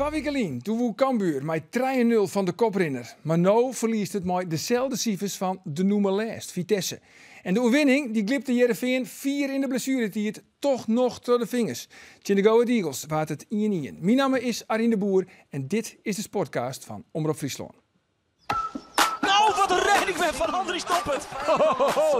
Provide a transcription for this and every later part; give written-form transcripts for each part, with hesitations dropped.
2 wike lyn, doe wûn Cambuur mei 3-0 fan de koprinner. Mar no ferliest it mei deselde sifers fan de nûmer lêst, Vitesse. En de oerwinning dy glipte Hearrenfean fier yn de blessueretiid toch noch troch de fingers. Tsjin de Go Ahead Eagles waard it 1-1. Myn namme is Arjen de Boer en dit is de Sportcast fan Omrop Fryslân. Nou, wat in rêding wer fan Andries Noppert. Ho, ho, ho.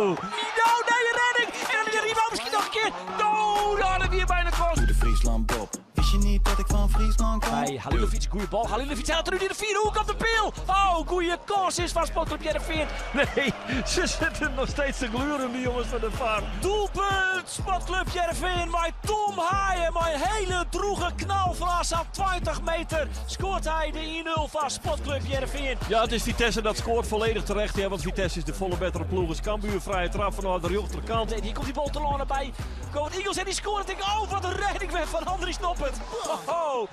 Nou, nee, een redding. En dan de rebound misschien nog een keer. Nou, daar weer bijna kost. Doe de Friesland Bob. Wist je niet dat ik van Friesland kom? Bij Halilovic, goede bal. Halilovic haalt er nu in de vierde hoek op de peel. Oh, goede kans is van Sportclub Hearrenfean. Nee, ze zitten nog steeds te gluren, die jongens van de VAR. Doelpunt Sportclub Hearrenfean met Tom Haaien. Met een hele droege knal van zo'n 20 meter. Scoort hij de 1-0 van Sportclub Hearrenfean. Ja, het is Vitesse dat scoort volledig terecht. Ja, want Vitesse is de volle betere ploech. Is Cambuur vrije trap vanuit de rechterkant. Nee, hier komt die bal te landen bij Go Ahead Eagles en die scoort. Ik denk, oh, wat een redding weer van Andries Noppert. Oh, oh.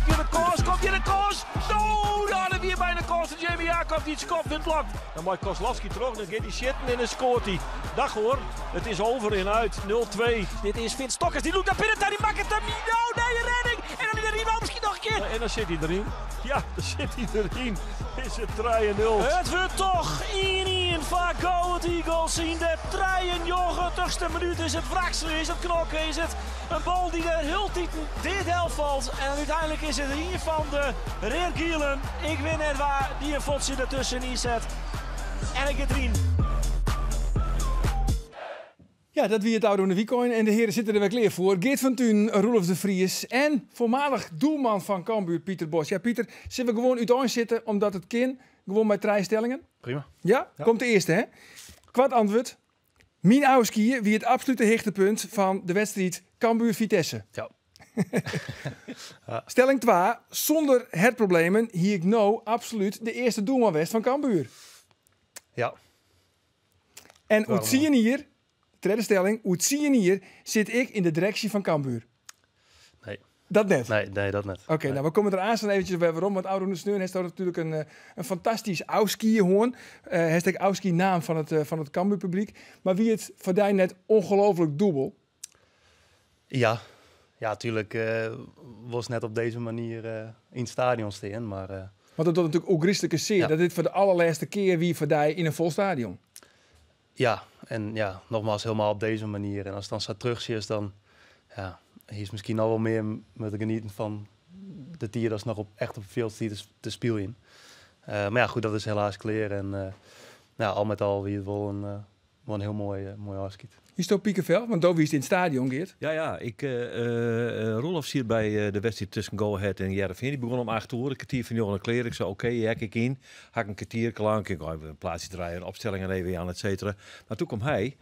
Hier de kans, komt hier de kans. Oh, daar hadden we hier bijna kans. En Jamie Jacob die het schot in het Dan maakt Kozlowski terug, dan gaat hij zitten en dan scoort hij. Dag hoor, het is over en uit, 0-2. Dit is Finn Stokkers, die loopt naar binnen, daar die maakt het hem niet. Oh, nee, een redding. En dan in de rebound misschien nog een keer. En dan zit hij erin. Ja, dan zit hij erin. Is het 3-0. Het wordt toch 1-1 van Go Ahead Eagles in de 93ste minuut. Is het wrakselen, is het knokken, is het een bal die er heel dit helft valt. En uiteindelijk is het hier van de Reer Gielen. Ik weet net waar die een fotje ertussen inzet. En ik het erin. Ja, dat wie it ôfrûne wykein. En de heren sitte der wer klear foar. Geert van Tunen, Roelof de Vries en foarmalich doelman fan Cambuur, Pieter Bos. Ja, Pieter, sille we gewoan úteinsette omdat it kin? Gewoan mei trije stellingen? Prima. Ja? Komt de earste, hè? Koart antwurd. Myn ôfskie wie it absolute hichtepunt fan de wedstriid Cambuur-Vitesse. Ja. Stelling 2. Sûnder hertproblemen hie ik no absolút de earste doelman west fan Cambuur. Ja. En oer 10 jier, tredde stelling, oer 10 jier sit ik yn de direksje fan Cambuur. Nee. Dat net? Nee, dat net. Oké, no, we komme der aanst eventsjes wer werom. Want ôfrûne sneon hast natuerlik in fantastysk ôfskie hân. Hast ek ôfskie naam fan it Cambuur publyk. Mar wie it foar dy net ongelooflik dûbeld? Ja, natuerlik was net op dizze manier yn it stadion stean, mar Want dat docht natuerlik ôfgryslike sear. Dat dit foar de allerlêste kear wie foar dy yn in fol stadion. Ja, en ja, nogmaals helemaal op deze manier. En as dan sa terugsjochst, dan ja, hier is miskien noch wol mear mei te genieten fan de tiid as noch echt op it fjild stiet te spyljen. Mar ja, goed, dat is helaas klear. En no, al mei al wie it wol in hiel moai ôfskie. Is it pikefel? Want do wiest yn it stadion, Geert. Ja. Roelof siet by de wedstriid tusken Go Ahead en Hearrenfean. Dy begûn om 8 oere, 8.45 klear. Ik sei, oké, heak ik yn. Ha ik in kertier klear, ik even in plaatsje draaien, opstellingen even oan, et cetera. Mar doe kaam hy.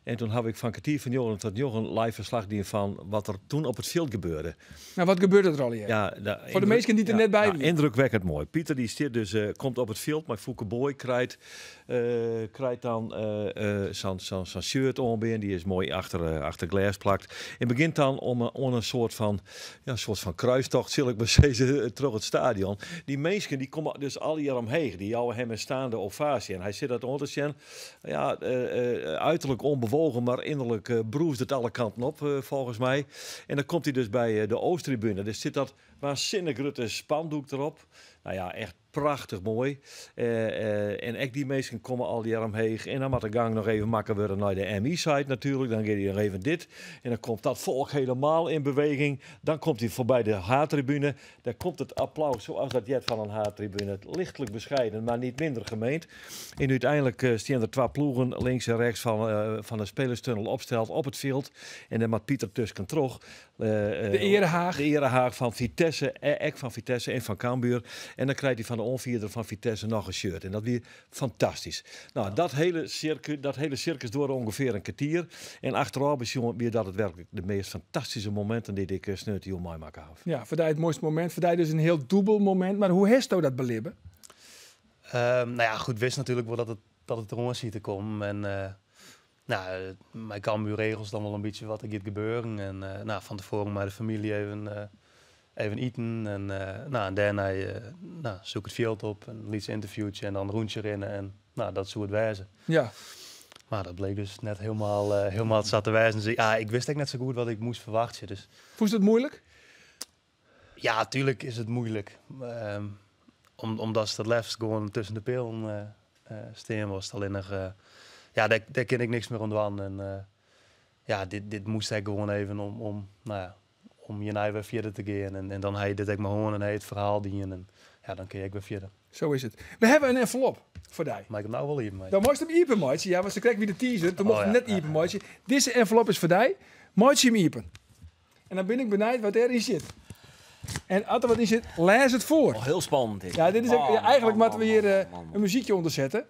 En doe ha ik fan 8.45 oant 9 live ferslach dien fan wat der doe op it fjild barde. No, wat barde der allegear? Ja, Foar de minsken dy't der net by wiene. Yndrukwekkend moai. Pieter dy stiet dus, komt op it fjild mei Foeke Booy, krijt dan sa'n shirt oan, dy is moai achter glês plakt. En begjint dan om in soart fan, ja, in soart fan krústocht, sil ik mar sizze, troch it stadion. Dy minsken dy komme dus allegear omheech, dy jouwe him in steande ovaasje. En hy sit dat oan te sjen. Ja, uiterlik ûnbewogen, mar ynnerlik brûst it alle kanten op, folgens my. En dan komt hy dus by de Oosttribune. Der sit dat waansinnich grutte spandoek derop. No ja, echt prachtich moai. En ek dy minsken komme allegear omheech. En dan moat de gong noch even makke wurde nei de MI-side natuerlik. Dan giet hy noch even dit. En dan komt dat folk hielendal yn beweging. Dan komt hy foarby de haadtribune. Dêr komt it applaus, sa as dat heart fan in haadtribune. Lichtlik beskieden, mar net minder gemeend. En úteinlik steane der twa ploegen links en rjochts fan de spilerstunnel opsteld op it fjild. En dan moat Pieter tusken troch. De earehaach. De earehaach fan Vitesse, ek fan Vitesse en fan Cambuur. En dan krijt hy fan de oanfierder fan Vitesse noch in shirt. En dat wie fantastysk. No, dat hiele sirkus duorre ûngefear in kertier. En achterôf besjoen wie dat it werklik de meast fantastyske mominten dy't ik sneontejûn meimakke haw. Ja, foar dy it moaiste momint. Foar dy dus in hiel dûbeld momint. Mar hoe hasto dat belibbe? No ja, goed, wist natuerlik wol dat it deroan siet te kommen. En no, mei Cambuur regelst dan wol in bytsje wat der giet gebeuren. En no, fan tefoaren mei de famylje even iten. En no, en dêrnei no, soe ik it fjild op, in lyts ynterviewtsje en dan in rûntsje rinne. En no, dat soe it wêze. Mar dat bliek dus net hielendal sa te wêzen. Dus ja, ik wist ek net sa goed wat ik moast ferwachtsjen. Dus Fûnst it muoilik? Ja, natuurlijk is het moeilijk. Omdat ze het liefst gewoon tussen de pelen staan was. Alleen nog, ja, daar ken ik niks meer aan doen. En ja, dit moest ik gewoon even om, nou ja, om je nou weer verder te gaan. En dan hij dit ik maar gewoon en hij het verhaal dienen. En ja, dan kun je ook weer verder. Zo is het. We hebben een envelop voor die. Maar ik hem nou wel hier mee. Dan moest hem iepen, maatje. Ja, want ze kreeg weer de teaser. Toen mocht hem net iepen, maatje. Deze envelop is voor die. Maatje hem iepen. En dan ben ik benieuwd wat erin zit. En als er wat in zit, lees het voor. Oh, heel spannend dit. Ja, dit is ook, ja, eigenlijk moeten we hier een muziekje onder zetten.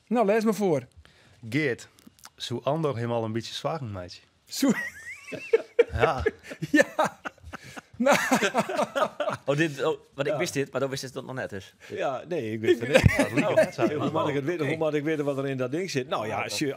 Nou, lees maar voor. Geert, zo Andor helemaal een beetje zwaar, meisje. Zo. Ja. Ja. Nou. Oh, dit, oh, want ik wist dit, maar dan wist het dat nog net dus. Ja, nee, ik wist het niet. Dat liep net zo. Hoe moet ik het weten? Hoe moet ik weten wat er in dat ding zit? Nou ja, als je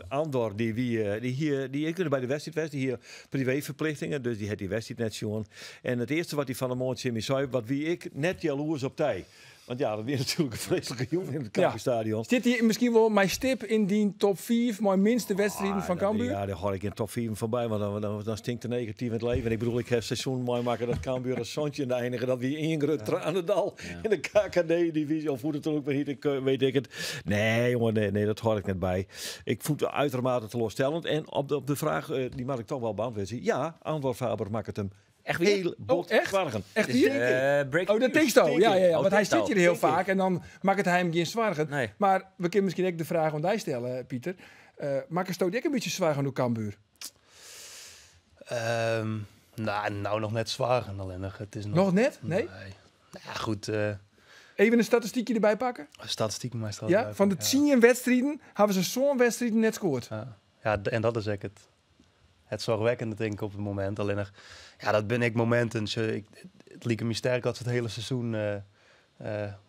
Andor, die hier, die ik bij de wedstrijd was, die hier privéverplichtingen, dus die had die wedstrijd net zo'n. En het eerste wat hij van de morgen Jimmy zei, wat wie ik net jaloers op tij. Want ja, dat weer natuurlijk een vreselijke jongen in het Cambuurstadion. Zit hier misschien wel mijn stip in die top 4, mijn minste wedstrijden van Cambuur? Ja, daar hoor ik in top 4 voorbij, want dan stinkt de negatief in het leven. En ik bedoel, ik heb seizoen mooi maken dat Cambuur als zoontje in de eindigen, dat wie één groot tranendal in de KKD-divisie, of hoe het dan ook maar heet, weet ik het. Nee, jongen, nee, dat hoor ik net bij. Ik voel het uitermate teleurstellend. En op de vraag, die maak ik toch wel beantwoorden. Ja, Andor Faber maakt het hem. Echt weer? Heel bot Oh, echt? zwargen. Echt Dus, hier? breaking Oh, dat news. denk ik zo. Ja, ja, ja. Oh, Want hij denk zit hier heel Denk ik. vaak en dan maakt het hij hem geen zwargen. Nee. Maar we kunnen misschien ook de vraag aan die stellen, Pieter. Maakt het ook een beetje zwaar aan de Cambuur? Nou, nog net zwaar. Alleen nog, het is nog... Nog net? Nee? Nee. Nou, ja, goed. Even een statistiekje erbij pakken? Statistiek maar staat Ja, erbij van de pakken, 10 wedstrijden hebben ze zo'n wedstrijd net gescoord. Ja, ja, en dat is ook het zorgwekkende denk ik op het moment. Alleen nog, ja, dat ben ik momenten. Het liep me sterk dat ze het hele seizoen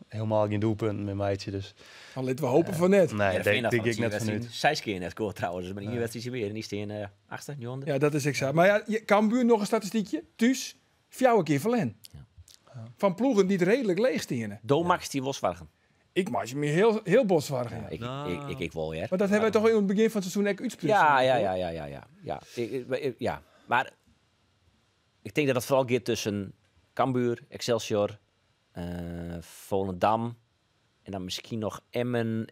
helemaal geen doelpunt met meidje. Dus, Dan laten we hopen van net. Nee, Ja, denk, dat denk van ik de net tien van nu. wedstrijden. 6 keer net scoort trouwens. Dus maar één wedstrijd meer. En die staan achter, nu Ja, dat is exact. Maar ja, Cambuur nog een statistiekje. Thuis, 4 keer verlen. Ja. Van ploegen die het redelijk leeg stenen. Domax die was. Ik maak je me heel, heel bot zwargen. Ja, Ja. ik wel, ja. Maar dat hebben wij toch in het begin van het seizoen echt uitsprutsen. Ja. Ja. Maar ik denk dat het vooral gaat tussen Cambuur, Excelsior, Volendam en dan misschien nog Emmen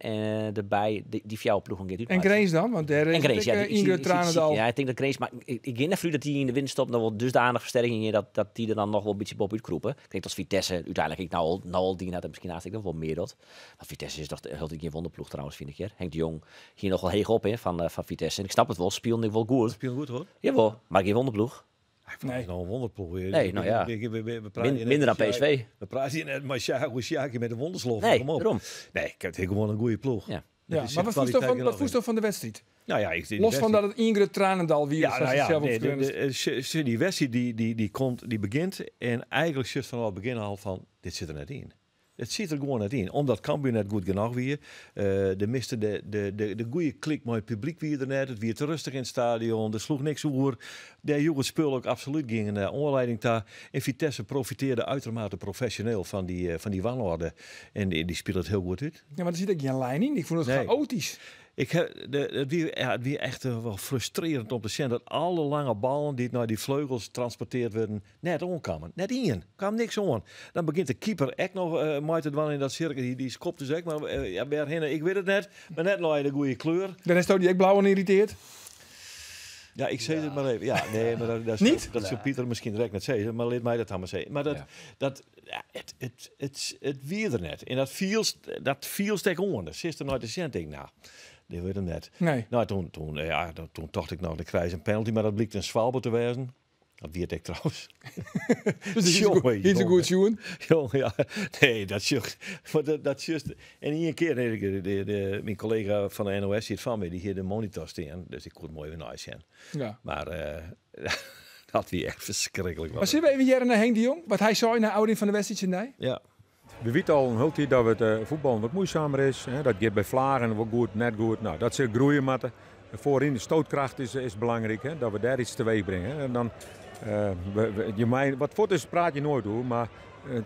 erbij. Die vier ploegen gaat En Grains dan? Want daar is En Grains, ja. natuurlijk, Ingrid Tranendal. Ja, ik denk dat Grains... Maar ik denk net dat die in de winst stopt, dan wordt dusdanig versterking in dat die er dan nog wel een beetje boven uitkroepen. Ik denk dat Vitesse uiteindelijk... Ik nou al die had er misschien naast ik nog wel meer dat. Want Vitesse is toch heel geen wonderploeg trouwens, vind ik. Hier. Henk de Jong hier nog wel heeg op hè, van Vitesse. En ik snap het wel, speelde ik wel goed. Speel goed hoor. Jawel, maar geen wonderploeg. Nee. Nou, een wonderploeg weer. Nee, nou ja. We praten hier net Minder dan met PSV. We praten hier net met Sjaak, Sjaakje met de wonderslof. Nee, Kom op. daarom. Nee, ik heb gewoon een goede ploeg. Ja. Ja, maar wat voest dan van, van de wedstrijd? Nou ja, ik, Los van dat het Ingrid Tranendal wie Ja, nou ja, zelf nee, die wedstrijd die begint en eigenlijk zit van het begin al van dit zit er net in. Het zit er gewoon net in. Omdat Cambuur net goed genoeg weer. De miste de goede klik met het publiek weer er net. Het weer te rustig in het stadion. Er sloeg niks oer. De jongens spul ook absoluut ging een onleiding daar. En Vitesse profiteerde uitermate professioneel van die wanorde. En die speelde het heel goed uit. Ja, maar er zit ook geen lijn in. Ik vond het chaotisch. Het weer echt wel frustrerend om te zien dat alle lange ballen die naar die vleugels transporteerd werden, net onkwamen. Net in. Kwam niks aan. Dan begint de keeper echt nog mooi te doen in dat cirkel. Die skopt dus echt, maar ja, ik weet het net. Maar net nog de goede kleur. De rest ook die echt blauw en irriteert. Ja, ik zei het maar even. Ja, nee, maar dat niet? Dat zou Pieter misschien direct net zeggen, maar laat mij dat dan maar zeggen. Maar het weer er net. En dat viel stek onder. Zit er nooit de cent, denk ik, nou, dit wordt hem net. Nee. Nou, toen dacht ik, nou, dan krijg je een penalty, maar dat blijkt een zwalbe te wezen. Dat weet ik trouwens. Dus niet zo goed, Sjoen. Jongen, ja. Nee, dat is dat juist. En één keer, nee, mijn collega van de NOS zit van me, die hier de monitor staan. Dus ik kon het mooi weer nice zijn. Ja. Maar dat wie echt verschrikkelijk. Maar zullen we even jaren naar Henk de Jong? Wat hij zei naar ouding van de wedstrijd, nee? Ja. We weten al een hele tijd dat het voetballen wat moeizamer is. Hè? Dat gaat bij Vlagen wat goed, net goed. Nou, dat zit groeien, matten. Voorin de stootkracht is belangrijk, hè? Dat we daar iets teweeg brengen. Hè? En dan, wat voort is, praat je nooit hoor, maar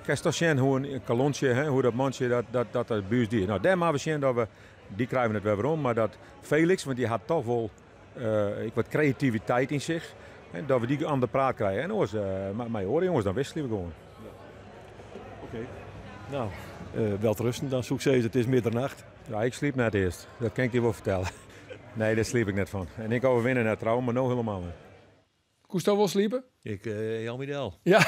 Kastacien, hoe een kalontje, hè, hoe dat mandje, dat buurt die. Nou, daar maar we zien dat we, die krijgen het weer om, maar dat Felix, want die had toch wel wat creativiteit in zich. Hè, dat we die aan de praat krijgen. En oars, mei oare jongens, dan wisselen we gewoon. Oké. Nou, wel te rusten dan, succes. Het is middernacht. Ja, ik sliep net eerst. Dat kan ik je wel vertellen. Nee, daar sliep ik net van. En ik overwinnen net trouwens, maar nou helemaal niet. Koest wel sliepen? Ik, Jan Midel. Ja.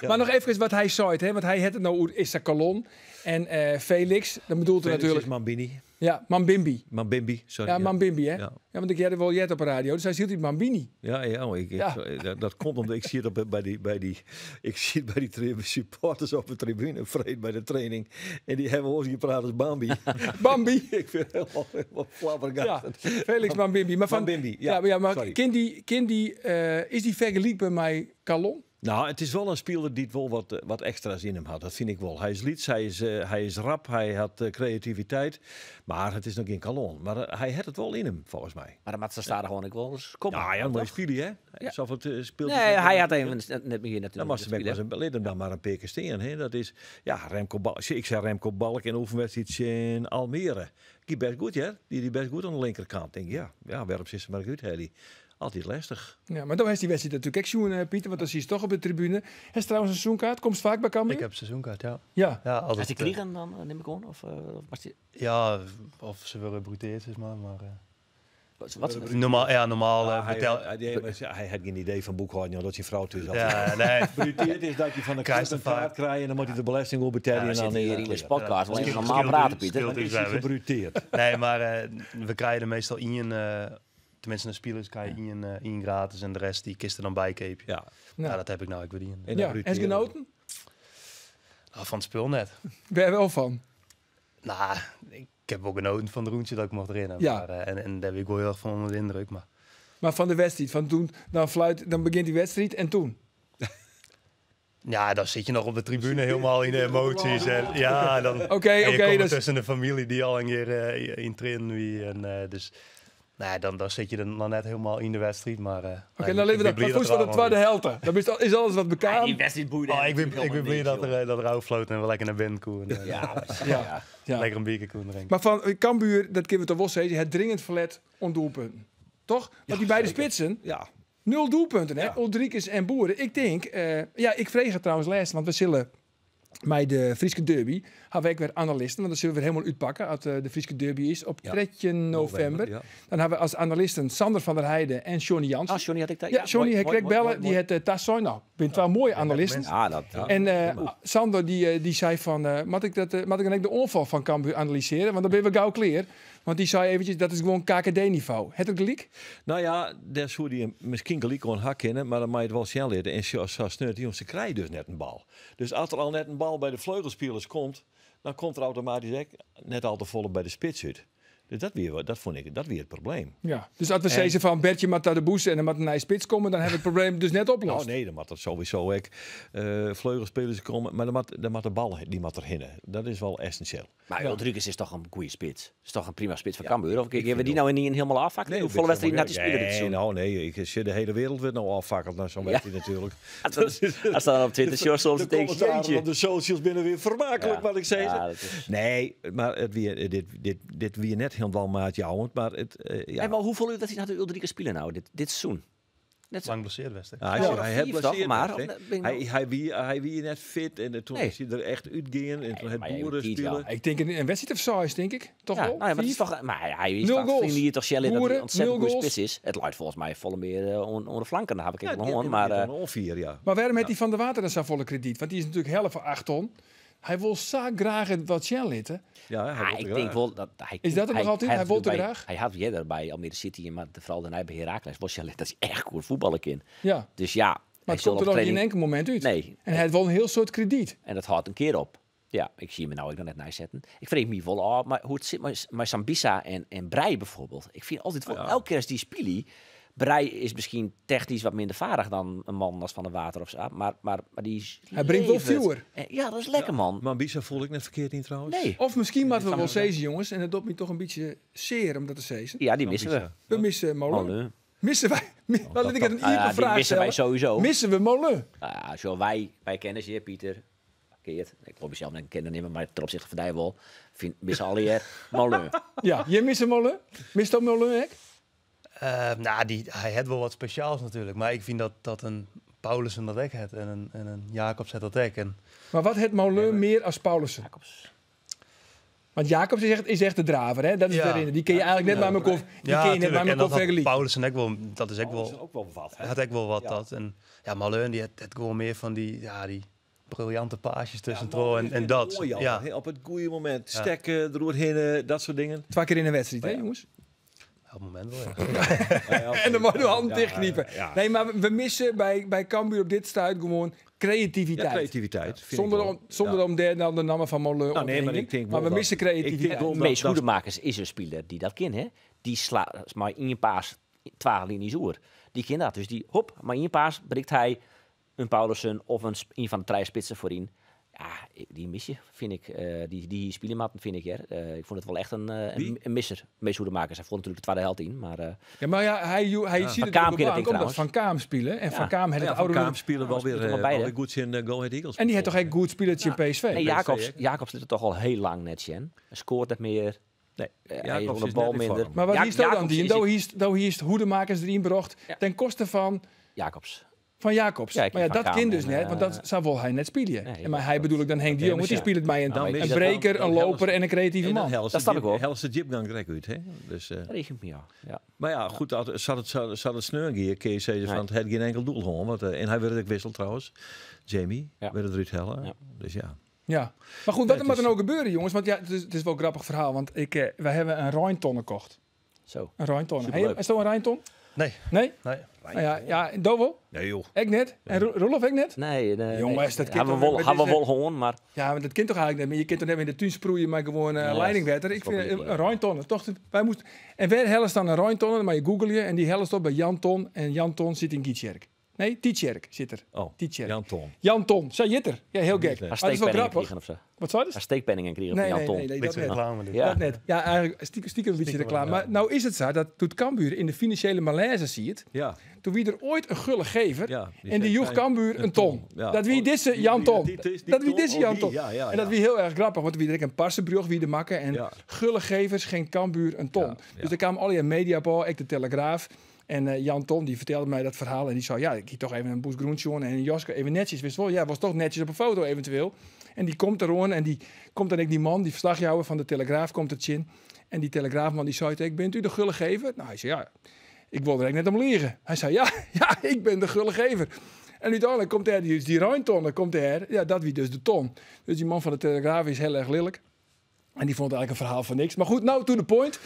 Maar nog even wat hij zei, hè? Want hij had het nou over Issa Kallon en Felix. Dan bedoelt hij Felix natuurlijk... is Mambini. Ja, Mambimbi. Mambimbi, sorry. Ja, Mambimbi, hè? Ja. Ja, want ik had wel jet op de radio, dus hij ziet die Mambini. Ja, ja, maar ik, Ja. dat, dat komt omdat ik zie het op, bij die, bij die, ik zie het bij die supporters op de tribune, vreed bij de training. En die hebben ons gepraat als Bambi. Bambi. Ik vind het helemaal, helemaal flabbergastend. Ja, Felix Mambimbi. Maar van, Mambimbi, ja. Ja, maar, ja, maar Sorry. is die vergelijkbaar met Kallon? Nou, het is wel een speler die het wel wat extra's in hem had. Dat vind ik wel. Hij is liets, hij is rap, hij had creativiteit. Maar het is nog geen Kallon. Maar hij had het wel in hem, volgens mij. Maar de Matze staat er gewoon ik wel eens komen. Ja, ja, maar spelen, hè? Ja. Zoveel het speelt Nee, hij had even net meer natuurlijk. Dan was spelen. het hem dan maar een paar keer staan, hè? Dat is, ja, Remco Balk. Ik zei Remco Balk in oefenwedstrijd in Almere. Die best goed, hè? Die best goed aan de linkerkant. Denk ik, ja, waarom zit ze maar goed, hè? Die altijd lastig. Ja, maar dan heeft die wedstrijd natuurlijk ook zoen, Pieter, want dan zie je toch op de tribune. Hij is trouwens een seizoenkaart. Komt vaak bij Cambuur? Ik heb seizoenkaart, ja. Ja. Ja, altijd, Als die kriegen, dan neem ik aan? Of was die... Ja, of ze willen bruteerd, zeg maar. Maar, Wat? Normaal, ja, normaal, betaal- Hij had geen idee van boekhouding, omdat zijn vrouw thuis had. Ja, nee. Bruteerd is dat je van de Krijgt krijgt een de vaak. kaart krijgt en dan moet hij de belasting op betalen. Ja, we en dan zitten hier in de podcast. Wel even normaal praten, Pieter. Scheelt Dan iets is hij bij, hè? gebruteerd. Nee, maar we krijgen er meestal één, tenminste de spelers krijgen één gratis en de rest die kisten dan bij keep. Ja. Ja, dat heb ik nou, ik weet niet. En Ja, dan bruteren. en genoten? Nou, van het spul net. Ben je wel van? Nou, ik heb ook genoten van de rondje dat ik mocht rennen. Ja. Maar, en daar ben ik wel heel erg van onder de indruk. Maar, maar van de wedstrijd, van toen, dan fluit, dan begint die wedstrijd en toen? Ja, dan zit je nog op de tribune helemaal in de emoties. En, ja, dan, en je komt tussen de familie die al een keer in trainen wie. En dus, nou ja, dan zit je er nog net helemaal in de wedstrijd. Maar, Oké, nee, dan leven we ik ben dat. blij Maar dat voor de er tweede allemaal helft. Dan is alles wat bekend. Ja, die wedstrijd boeide Oh, ik ben, natuurlijk ik ben blij helemaal niks, dat er floot en we lekker naar binnen koen. En, Ja, precies, Ja. ja. Ja. Lekker een biertje koen drinken. Maar van Cambuur, dat kunnen we toch wel zeggen, het dringend verlet om doelpunten. Toch? Want die beide spitsen, Ja. 0 doelpunten, hè? Uldrikis en Boeren. Ik denk, ja, ik vreeg het trouwens laatst, want we zullen bij de Frieske Derby hebben we weer analisten, want dat zullen we weer helemaal uitpakken als de Frieske Derby is op 13 november. Ja. Dan hebben we als analisten Sander van der Heijden en Johnny Jansen. Ah, Johnny had ik daar. ja, Johnny, mooi, hij mooi, kreeg mooi, bellen, mooi, die mooi. het Tassoy. Nou, ben twee mooie analisten. Ja, dat. En Sander die zei van, moet ik dat, moet ik dan ook de onval van Cambuur analyseren? Want dan ben we gauw klaar. Want die zei eventjes, dat is gewoon KKD-niveau. Het het gelijk? Nou ja, daar zou die misschien gelijk gewoon hak kennen, maar dan moet je het wel snel leren. En zo sneurt die jongens, ze krijgen dus net een bal. Dus als er al net een bal bij de vleugelspelers komt, dan komt er automatisch ook net al te volle bij de spits uit. Dus dat weer, dat vond ik, dat weer het probleem. Ja. Dus als we zeggen van Bertje moet naar de boes en dan moet een nieuwe spits komen, dan hebben we het probleem dus net opgelost. Nou nee, dan moet dat sowieso ook vleugelspelers komen, maar dan moet de bal die moet er hinnen. Dat is wel essentieel. Maar Ja. Uldrikis is toch een goede spits. Is toch een prima spits van Cambuur? Of hebben we die nou niet helemaal afvakken? Nee, Hoe volle wedstrijd had die spelen dit Nee, seizoen? nou nee, ik zit de hele wereld weer nou affakkeld naar zo'n Ja. wedstrijd natuurlijk. Als dan op Twitter soms De denk je, commentaren jeetje. op de socials binnen weer vermakelijk, Ja. wat ik zei. Ja, dat is- Nee, maar het weer, dit weer net helemaal maatje ouwend, maar het, ja. Hey, maar hoeveel uur dat hij nou de Uldrikis spelen nou dit seizoen? Net zo. Lang blesseerd was, hè? Ja, hij Ja, hij heeft vier toch, blesseerd maar, best, hè. of, ben ik nou- Hij wie net fit en toen Nee. is hij er echt uitgegaan en toen het maar jij boeren weet het wel. spelen. Ik denk een wedstrijd of size, denk ik. Toch Ja, wel? nou ja, maar het is Vier? toch, maar hij is Nul toch goals. vrienden hier toch Shelley dat hij Boeren, ontzettend nul goede goals. spits is. Het luidt volgens mij volle meer onder de flanken. Daar heb ik Ja, even die- hoorn, die- maar die dan al 4, ja. Maar waarom heeft die Van der Water dan zo'n volle krediet? Want die is natuurlijk helft van 8 ton. Hij wil zo graag het wat Shell litten. Ja, hij ah, wil ik graag. denk wel dat hij Is dat het hij, nog altijd? Hij, Hij wil te bij, graag? Hij had eerder bij Almere City, maar vooral daarna bij Heracles was Shelley dat is echt goed voetballen in. Ja, Dus ja, maar hij het zal komt er op nog niet in training. enkel moment uit. Nee, En hij heeft wel een heel soort krediet. en dat houdt een keer op. Ja, ik zie me nou ik dan net naar zetten. Ik vreeg me wel af, maar hoe het zit met Sambissa en Brei bijvoorbeeld. Ik vind altijd wel, elke keer als die spelen, Brei is misschien technisch wat minder vaardig dan een man als Van der Water of zo. Maar die is Hij brengt wel levend. vuur. Ja, dat is lekker, man. Maar Bisa voel ik net verkeerd in trouwens. Nee. Of misschien moeten we wel zezen, jongens. En dat doet me toch een beetje zeer om dat te zezen. Ja, die missen we. We missen Molen. Molen. Missen wij... Laat ik het een Nou ja, iepen die vraag missen wij stellen. sowieso. Missen we Molen? Nou ja, zo wij kennen ze, Pieter. Keert. Ik wil mezelf niet kennen nemen, maar ten opzichte van die wel. Vind, missen alle jaar Molen. Ja, jij mist Molen? Mist dat Molen, hè? Nou, hy hat wol wat spesjaals natuerlik. Mar ik fyn dat in Paulissen dat ek hat en in Jacobs hat dat ek. En Mar wat hat Moulin mear as Paulissen? Jacobs. Want Jacobs is echt de draver, hè? Dat is de rinner. Die kun je eigenlijk net bij elkaar, die kun je net bij En elkaar dat had vergelijken. Paulissen ook wel, dat is ook wel, Paulissen ook wel wat, hè? had ook wel wat Ja. dat. En ja, Moulin die had gewoon meer van die, ja, die briljante paasjes tussen Ja, Tro Moulin en is dat. mooi al, Ja. hè? Op het goede moment. Stekken, eroverheen, dat soort dingen. Twee keer in een wedstrijd, hè, jongens? Op het moment wel, ja. En dan mag je de hand dichtkniepen. Ja. Nee, maar we missen bij Cambuur op dit stuit gewoon creativiteit. Ja, creativiteit. Vind Zonder ik wel. om, zonder om daar dan de namen van Moulin Nou, op te nee, maar hängen. ik denk Maar wel we dat- missen ik denk creativiteit. wel dat- Mees dat- Hoedemakers is een speler die dat kan, hè? Die slaat maar in een paas 12 linies oer. Die kan dat. Dus die, hop, maar in een paas breekt hij een Paulussen of een van de drie spitsen voorin. Ja, die mis je, vind ik. Die spielermatten vind ik, hè. Ik vond het wel echt Wie? een misser. Mees Hoedemakers. Hij vond natuurlijk de tweede helft in, maar Ja, maar ja, hij ziet Van het Kaam op de keer dat bank, ding omdat Van Kaam spelen. En Ja. Van Kaam had Ja, het Van oude... Kaam spelen wel Ja, weer, speelt allemaal wel beide. weer goed in Go Ahead Eagles. En die had toch echt goed spelertje in PSV? Nee, hè? Jacobs zit er toch al heel lang net, Sjen. Hij scoort net meer. Nee, Hij is Jacobs op de is bal net in minder. vorm. Maar wat hier is dan Jacobs die? is Nou hier is Hoedemakers erin gebracht Ja. ten koste van Jacobs. van Jacobs. Ja, ik Maar ja, van dat Kaam kind dus en, net, want dat zou wel hij net spelen. Nee, En maar dat- hij bedoel ik dan Henk de Jong, want die ja. speelt mij een, Dan een mis je dat breker, dan een dan loper en een creatieve En dan man. hellen ze Dat snap jip- ik wel. hellen ze Jipgang direct uit, hè? Dus, Dat regent me, ja. Ja. maar ja, goed, zat het sneurgier, kun je zeggen Nee. van het had geen enkel doel gewoon. Want, en hij werd ook wisseld trouwens. Jamie Ja. werd eruit hellen. Ja. Dus ja. Ja. Maar goed, wat het moet is- er nou gebeuren, jongens? Want ja, het is wel een grappig verhaal, want wij hebben een Rijnton gekocht. Zo. Een Rijnton. Superleuk. Hey, is dat een Rijnton? Nee. Nee? Nee. Nou ja, ja, Dovel? Nee joh. Ik net? En Roelof, ik net? Nee, nee. Jongens, dat kind Hebben we toch wel, met hebben we deze- wel gewoon, maar Ja, maar dat kind toch eigenlijk net meer. Je kunt toch net meer in de tuin sproeien, maar gewoon Ja, leidingwetter. Ik dat is vind wel een leuk, ja. Rijntonnen. Toch, wij moesten, en waar hellen staan een Rijntonnen, maar je googelt je en die hellen op bij Jan Ton. En Jan Ton zit in Gietjerk. Nee, Tietjerk zit er. Oh, Tietjerk. Jan Ton. Jan Ton, zij zit er. Ja, heel gek. Nee. Maar dat is wel steekpenningen grappig. kregen of zo. Wat zou dat? Haar steekpenningen kregen Nee, van nee, Jan Ton. nee, nee, dat Beetje net. reclame dit. Ja. Dat net. Ja, eigenlijk stiekem een beetje Stiekem reclame. wel, Maar nou is het zo dat doet Cambuur in de financiële malaise ziet. Ja. Toen wie er ooit een gulle gever Ja, die en die zei, joeg zijn Cambuur een ton. Ja. Dat wie Oh, deze die- Jan die- Ton. die- die Dat wie ton, deze oh, Jan die, Ton. ja, En dat ja. wie heel erg grappig, want wie er een parsenbrug, wie de makken en Ja. gulle gevers geen Cambuur een ton. Ja, ja. Dus er kwamen al die media op, ik de Telegraaf. En Jan Ton die vertelde mij dat verhaal en die zei ja, ik hier toch even een boes groentje en een Joske even netjes, wist wel. Ja, was toch netjes op een foto eventueel. En die komt er en die komt dan ik die man, die verslagjouwer van de Telegraaf komt er chin. En die Telegraafman die zei tegen, bent u de gulle gever? Nou, hij zei ja, ik wil er eigenlijk net om liegen. Hij zei, ja, ja, ik ben de gulle gever. En uiteindelijk komt er die ruimtonnen, komt er, ja, dat wie dus de ton. Dus die man van de Telegraaf is heel erg lelijk. En die vond eigenlijk een verhaal van niks. Maar goed, nou to the point.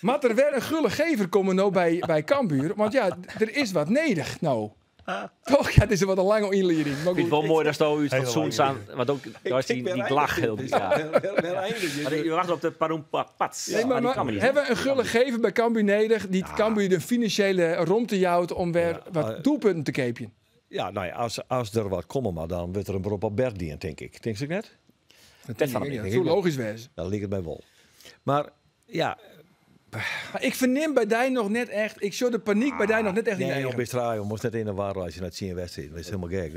Maar er werd een gulle gever komen nou bij Cambuur. Want ja, er is wat nedig nou. Toch? Ja, het is een wat een lange inleiding. Maar Ik vind het goed. wel mooi dat zo iets Hele fatsoens lange aan, want ook daar is die lach heel. Ja. Maar je wacht op de paroempapats. Nee, maar, die maar kan me niet. hebben we een gulle gever bij Cambuur nedig die het Cambuur de financiële romte jouwt om weer Ja, wat doelpunten te keepjen? Ja, nou ja, als er wat komen, maar dan wordt er een beroep op Bert dient, denk ik. Denk ik net? Dat Bert van denk der ik, Beek. ja. Zo logisch wezen. Dan ligt het bij wol. Maar ja, Maar ik verneem bij Dij nog net echt. Ik zie de paniek bij Dij nog net echt in de nee, eigen. op Israël moest net in de war als je naar het zien wedstrijd. Dat is helemaal gek.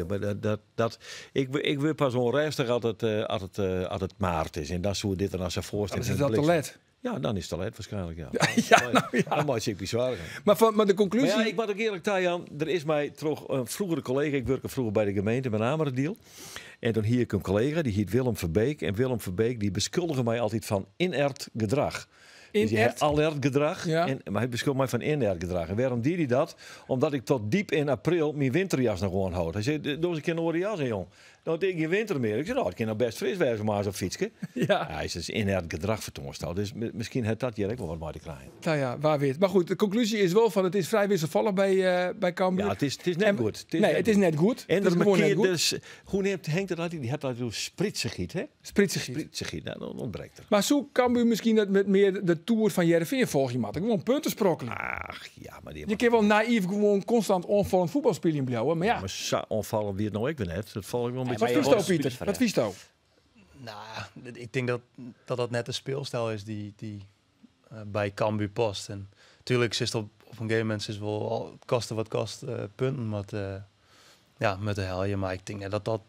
Ik word pas onrustig als het maart is. En dan zo dit en als ze Dan voorstellen. is het al te let. Ja, dan is het te laat waarschijnlijk. Ja, Ja, nou ja. Dan moet je ik zorgen. Maar de conclusie. Maar ja, ik moet ook eerlijk zeggen, er is mij toch een vroegere collega, ik werkte vroeger bij de gemeente, met name het deal. En toen hier ik een collega, die heet Willem Verbeek. En Willem Verbeek die beschuldigde mij altijd van inert gedrag. Dus die Inert? had alert gedrag. Ja. En, maar hij beschuldigt mij van inert gedrag. En waarom deed hij dat? Omdat ik tot diep in april mijn winterjas nog gewoon houd. Hij zei, doe eens een keer een oren jas in, jong. Dan denk ik geen winter meer. Ik zei, nou, het kan nou best fris wezen, maar zo'n fietsje. Ja. Hij is dus inert gedrag vertoond. Dus misschien had dat hier ook wel wat mee te krijgen. Nou ja, waar weer. Maar goed, de conclusie is wel van het is vrij wisselvallig bij Cambuur. Ja, het is net En- goed. Het is nee, net het is net goed. En het is er gewoon net markeert goed. dus, hoe neemt Henk dat uit? Die had dat hoe spritsegiet, hè? Spritsegiet. Spritsegiet, nou, dan ontbreekt er. Maar zo Cambuur misschien dat met meer de Tour van Heerenveen volg je mat. Gewoon punten sprokkelen. Ach, ja, maar die Je kan wel naïef gewoon constant onvallend voetbal spelen in Blauwe, maar ja. Maar zo onvallen wie het nou ik ben net. Dat val ik wel een beetje. Wat maar je vies hoort Pieter? spelers van, Wat hè? vies nou? Nou, ik denk dat dat net de speelstijl is die bij Cambuur past. En tuurlijk zit op een gegeven moment is wel al kosten wat kost punten met, ja, met de helje. Maar ik denk net dat dat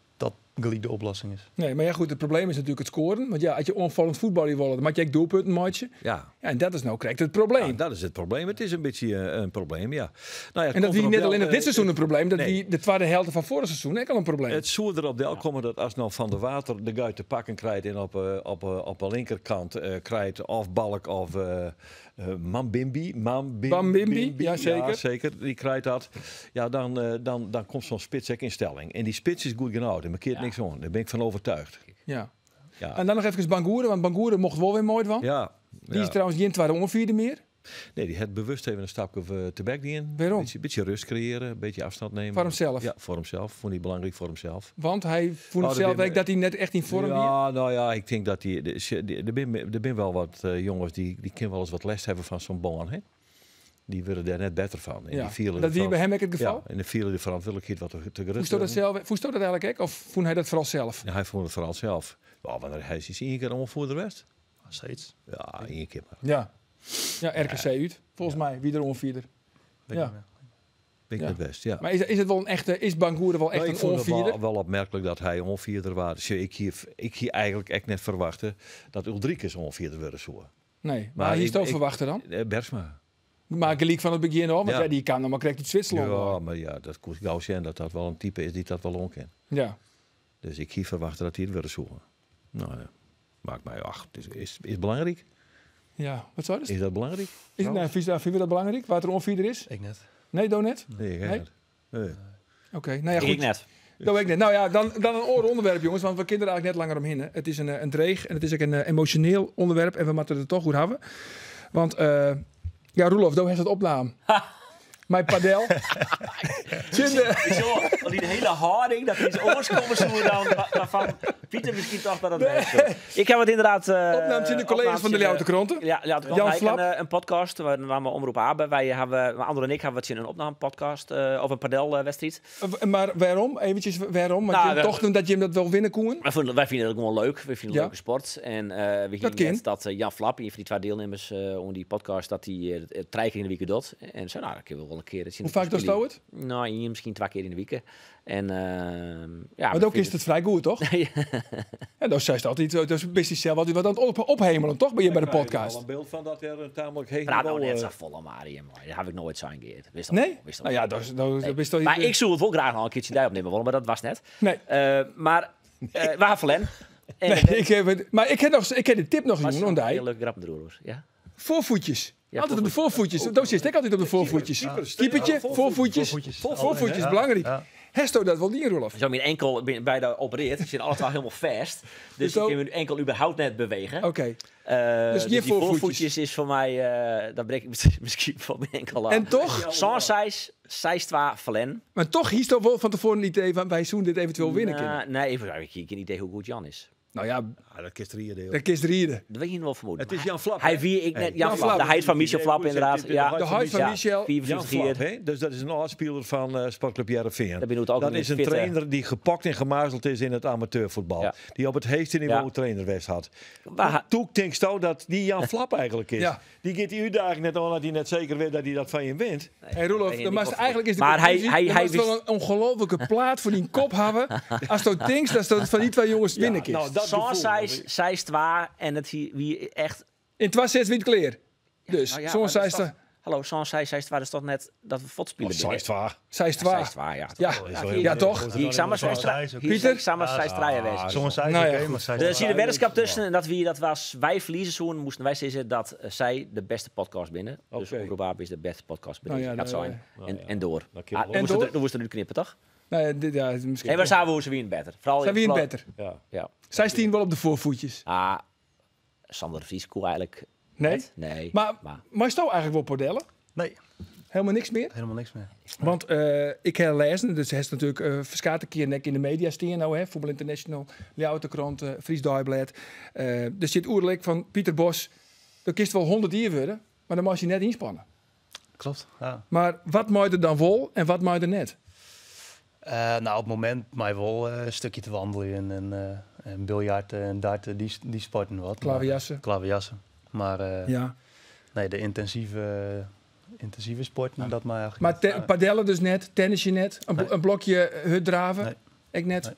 gelijk de oplossing is. Nee, maar ja, goed, het probleem is natuurlijk het scoren. Want ja, als je onvallend voetbal wil, dan maak je ook doelpunten, maatje. Ja. Ja, en dat is no krekt it probleem. Ja, dat is it probleem. It is in bytsje in probleem, ja. Nou ja, en dat wie net allinnich dit seizoen in probleem, dat wie de twadde helte fan foarich seizoen ek al in probleem. It soe derop delkomme dat as no Van der Water de guit te pakken krijt en op 'e linkerkant krijt of Balk of Mambimbi, Mambimbi, ja, seker. Ja, seker, dy krijt dat. Ja, dan komt sa'n spits ek yn stelling. En dy spits is goed genôch, dêr mankeart niks oan. Dêr bin ik fan oertsjûge. Ja. Ja. En dan noch efkes Bangura, want Bangura mocht wol wer meidwaan. Ja. Dy is trouwens gjin twadde oanfierder mear. Nee, dy hat bewust even in stapke tebek dien. Wêrom? Bytsje rêst kreëarje, in bytsje afstand nimme. Foar himsels? Ja, foar himsels. Fûn hy belangryk foar himsels. Want hy fûn Oh, sels ek dat hy net echt yn foarm wie? Ja, no ja, ik tink dat dy... Der binne wol wat jonges dy kinne wolris wat lêst hawwe fan sa'n bân, hè? Dy wurde dêr net better fan. En Ja. dy fiele Dat de wie by him ek it gefal? Ja, en dy fiele de ferantwurdlikheid wat te grut Fûnsto dat wurden. sels, fûnsto dat eigenlik ek? Of fûn hy dat foaral sels? Ja, hy fûn it foaral sels. Ja, want hy is ien kear oanfierder west. Steeds. Ja, ien kear mar. Ja. Ja, RKC út. Folgens my wie der oanfierder. Weet Ja. ik net mear. Bin ik Ja. net west, ja. Mar is it wol in echte, is Bangura wol echt Nou, ik in fûn it oanfierder? wol opmerklik dat hy oanfierder waard. Sjoch, ik hie eigentlik ek net ferwachte dat Uldrikis oanfierder wurde soe. Nee, mar Maar hy is toch ik ferwachte dan? Bergsma. Mar gelyk fan it begjin ôf, want Ja. ja, dy kaam noch mar krekt út Switserlân. Ja, mar ja, dat koe ik gau sjen dat dat wol in type is dy't dat wol oan kin. Ja. Dus ik hie ferwachte dat hy it wurde soe. No ja, makket my, ach, it is belangryk. Ja, wat sei dat? Is dat belangryk? Is it, no, fine we dat belangryk, wa't der oanfierder is? Ik net. Nee, do net? Nee, ik Nee? net. Nee. Oké, no ja, Ik goed. net. Do ek net. No ja, dan in oar ûnderwerp, jonges, want we kinne der eigenlik net langer omhinne. It is in dreech en it is ek in emosjoneel ûnderwerp en we moatte it der dochs oer hawwe. Want ja, Roelof, do hast it opnaam. Mei padel. Tsjin de- Ik sil want dy hiele hâlding, dat der yts oars komme soe dan wêrfan't Pieter miskien tocht dat it wêze soe. Ik ha it ynderdaad, Opnaam tsjin de kollega's opnaam fan de tsjin Ljouwerter Krante. Ja, Ljouwerter Jan Krante. Flap. Een podcast, waar we Omroep A bij. Wij hebben, Andor en ik hebben wat in een opnamepodcast of een padelwedstrijd. Mar wêrom? Eventsjes wêrom? Want Nou, je tocht dat je dat wol winne koe. Wij fine it gewoan leuk. Wy fine it in leuke sport. En we Dat gingen kin. net dat Jan Flap, ien fan dy twa dielnimmers oan dy podcast, dat dy trije kear yn de wike docht. En sei, no, dan kinne we wol in kear Hoe faak dochsto it? No, ien, miskien twa kear yn de wike. En, ja, Mar we dan fine is it frij goed, dochs? Ja, dan seist altyd, dan bist sels altyd wat oan it ophemelen, dochs? By je by de podcast. Al in byld fan dat der in tamlik heech Praat no nivo, net sa folle, Marië, mar dat ha ik noait sein geart. Wist al Nee? wol, wist al No ja, Nee. dat is dochs Mar ik soe it wol graach noch in keartsje dy opnimme wolle, mar dat wie net. Nee. Mar we hawwe ferlern. En Nee, ik heb het, mar ik ha noch, ik ha de tip noch Was jûn, een dy. hele leuke grap deroer, ja. Voorvoetjes. Ja, Altyd op de voorvoetjes. Daar sit ik altyd op de voorvoetjes. Keepertje, voorvoetjes. Voorvoetjes. Voorvoetjes, Ja. belangrijk. Ja. Hesto dat wol dien, Roelof? Zo, myn ankel bin byna operearre. Se sitte alle twa hielendal fêst. Dus Dus ik kin myn ankel überhaupt net bewege. Oké. Dus Dus die gjin voorvoetjes. voorvoetjes is foar my, dan brek ik miskien fan myn ankel ôf. En dochs? Zo'n 6-2 verlen. Mar dochs hiesto wol fan tefoaren it idee fan wy soene dit eventueel winne kinne. Nou, nee, ik hie gjin idee hoe goed Jan is. No ja, Ah, dat kinst riede, joh. dat kinst riede. Dat wit je wol fermoeden. It is Jan Flap. Hy wie ik net Jan Jan Flap, Flap. de heit fan Michel Flap inderdaad. Ja. De heit fan Ja, Michel. Jan 54 Flap, jaar. hè? Dus dat is in âld-spiler fan Sportclub Hearrenfean. Dat bin ik ook Dat een is in fitte- trainer dy't gepokt en gemazeld is yn it amateurfuotbal. Ja. Dy't op it heechste nivo Ja. trainer west hat. Mar Toen tinksto dat dy Jan Flap eigentlik is. Ja. Dy giet dy útdaging net oan dat hy net seker wit dat hy dat fan jin wint. Hey Roelof, Nee, dan ik moatst wol- eigentlik is de Mar hy, konklúzje, hy, dan hy moatst wol wist in ongelofelijke plaat foar dyn kop hawwe. Asto tinkst dat dat fan dy twa jonges winne kinst. nou, dat Zo'n gefoel. 6-2 en it wie echt. Yn twa sets wie it klear. Dus, Nou ja, zo'n mar dat is 6 dochs- Hallo, zo'n 6-2 is dochs net dat we fuortspile Of 6-2. 6-2. 6-2, ja. Ja, ja, toch? Hier, ik samen Zo'n zes zes, oké. Pieter? Samen 6-3 geweest. Zo'n 6, Nou ja, oké, goed. maar 6 Er zit een weddenschap tussen en dat was wij verliezen soenen, moasten wy sizze dat sy de bêste podcast binne. Dus Oké. Omroep Abe is de bêste podcast Nou binnen. ja, dat dan, zijn. En door. Dan kun je Ah, wel- dan En moest door? het, dan moest het nu knippen, toch? Nou ja, dit, ja, miskien. Nee, maar samen se wiene better. Foaral, Sy wiene foaral- better. Ja. Ja. Sy stiene wol op de voorvoetjes. Ah, Sander de Vries koe eigentlik Nee? net. Nee. Maar, maar meisto eigentlik wol padellen? Nee, Hielendal niks mear? hielendal niks mear. Want ik ha lêzen, dus hy hat natuerlik ferskate kearen ek yn de media stean no, hè, Voetbal International, Ljouwerter Krante, Fries Deiblêd. Der sit oerlik fan Pieter Bos, do kinst wol 100 jier wurde, mar dan meist dy net ynspanne. Kloppet, ja. Mar wat mei der dan wol en wat mei der net? No, op it momint mei wol in stikje te wandeljen en biljarten en darten, dy sporten wat. Klaverjassen. Klaverjassen. Mar Ja. nee, de yntinsive sporten, dat mei eigentlik Mar net. padellen dus net, tennisje net, Nee. in blokje hurddrave, Nee. ek net.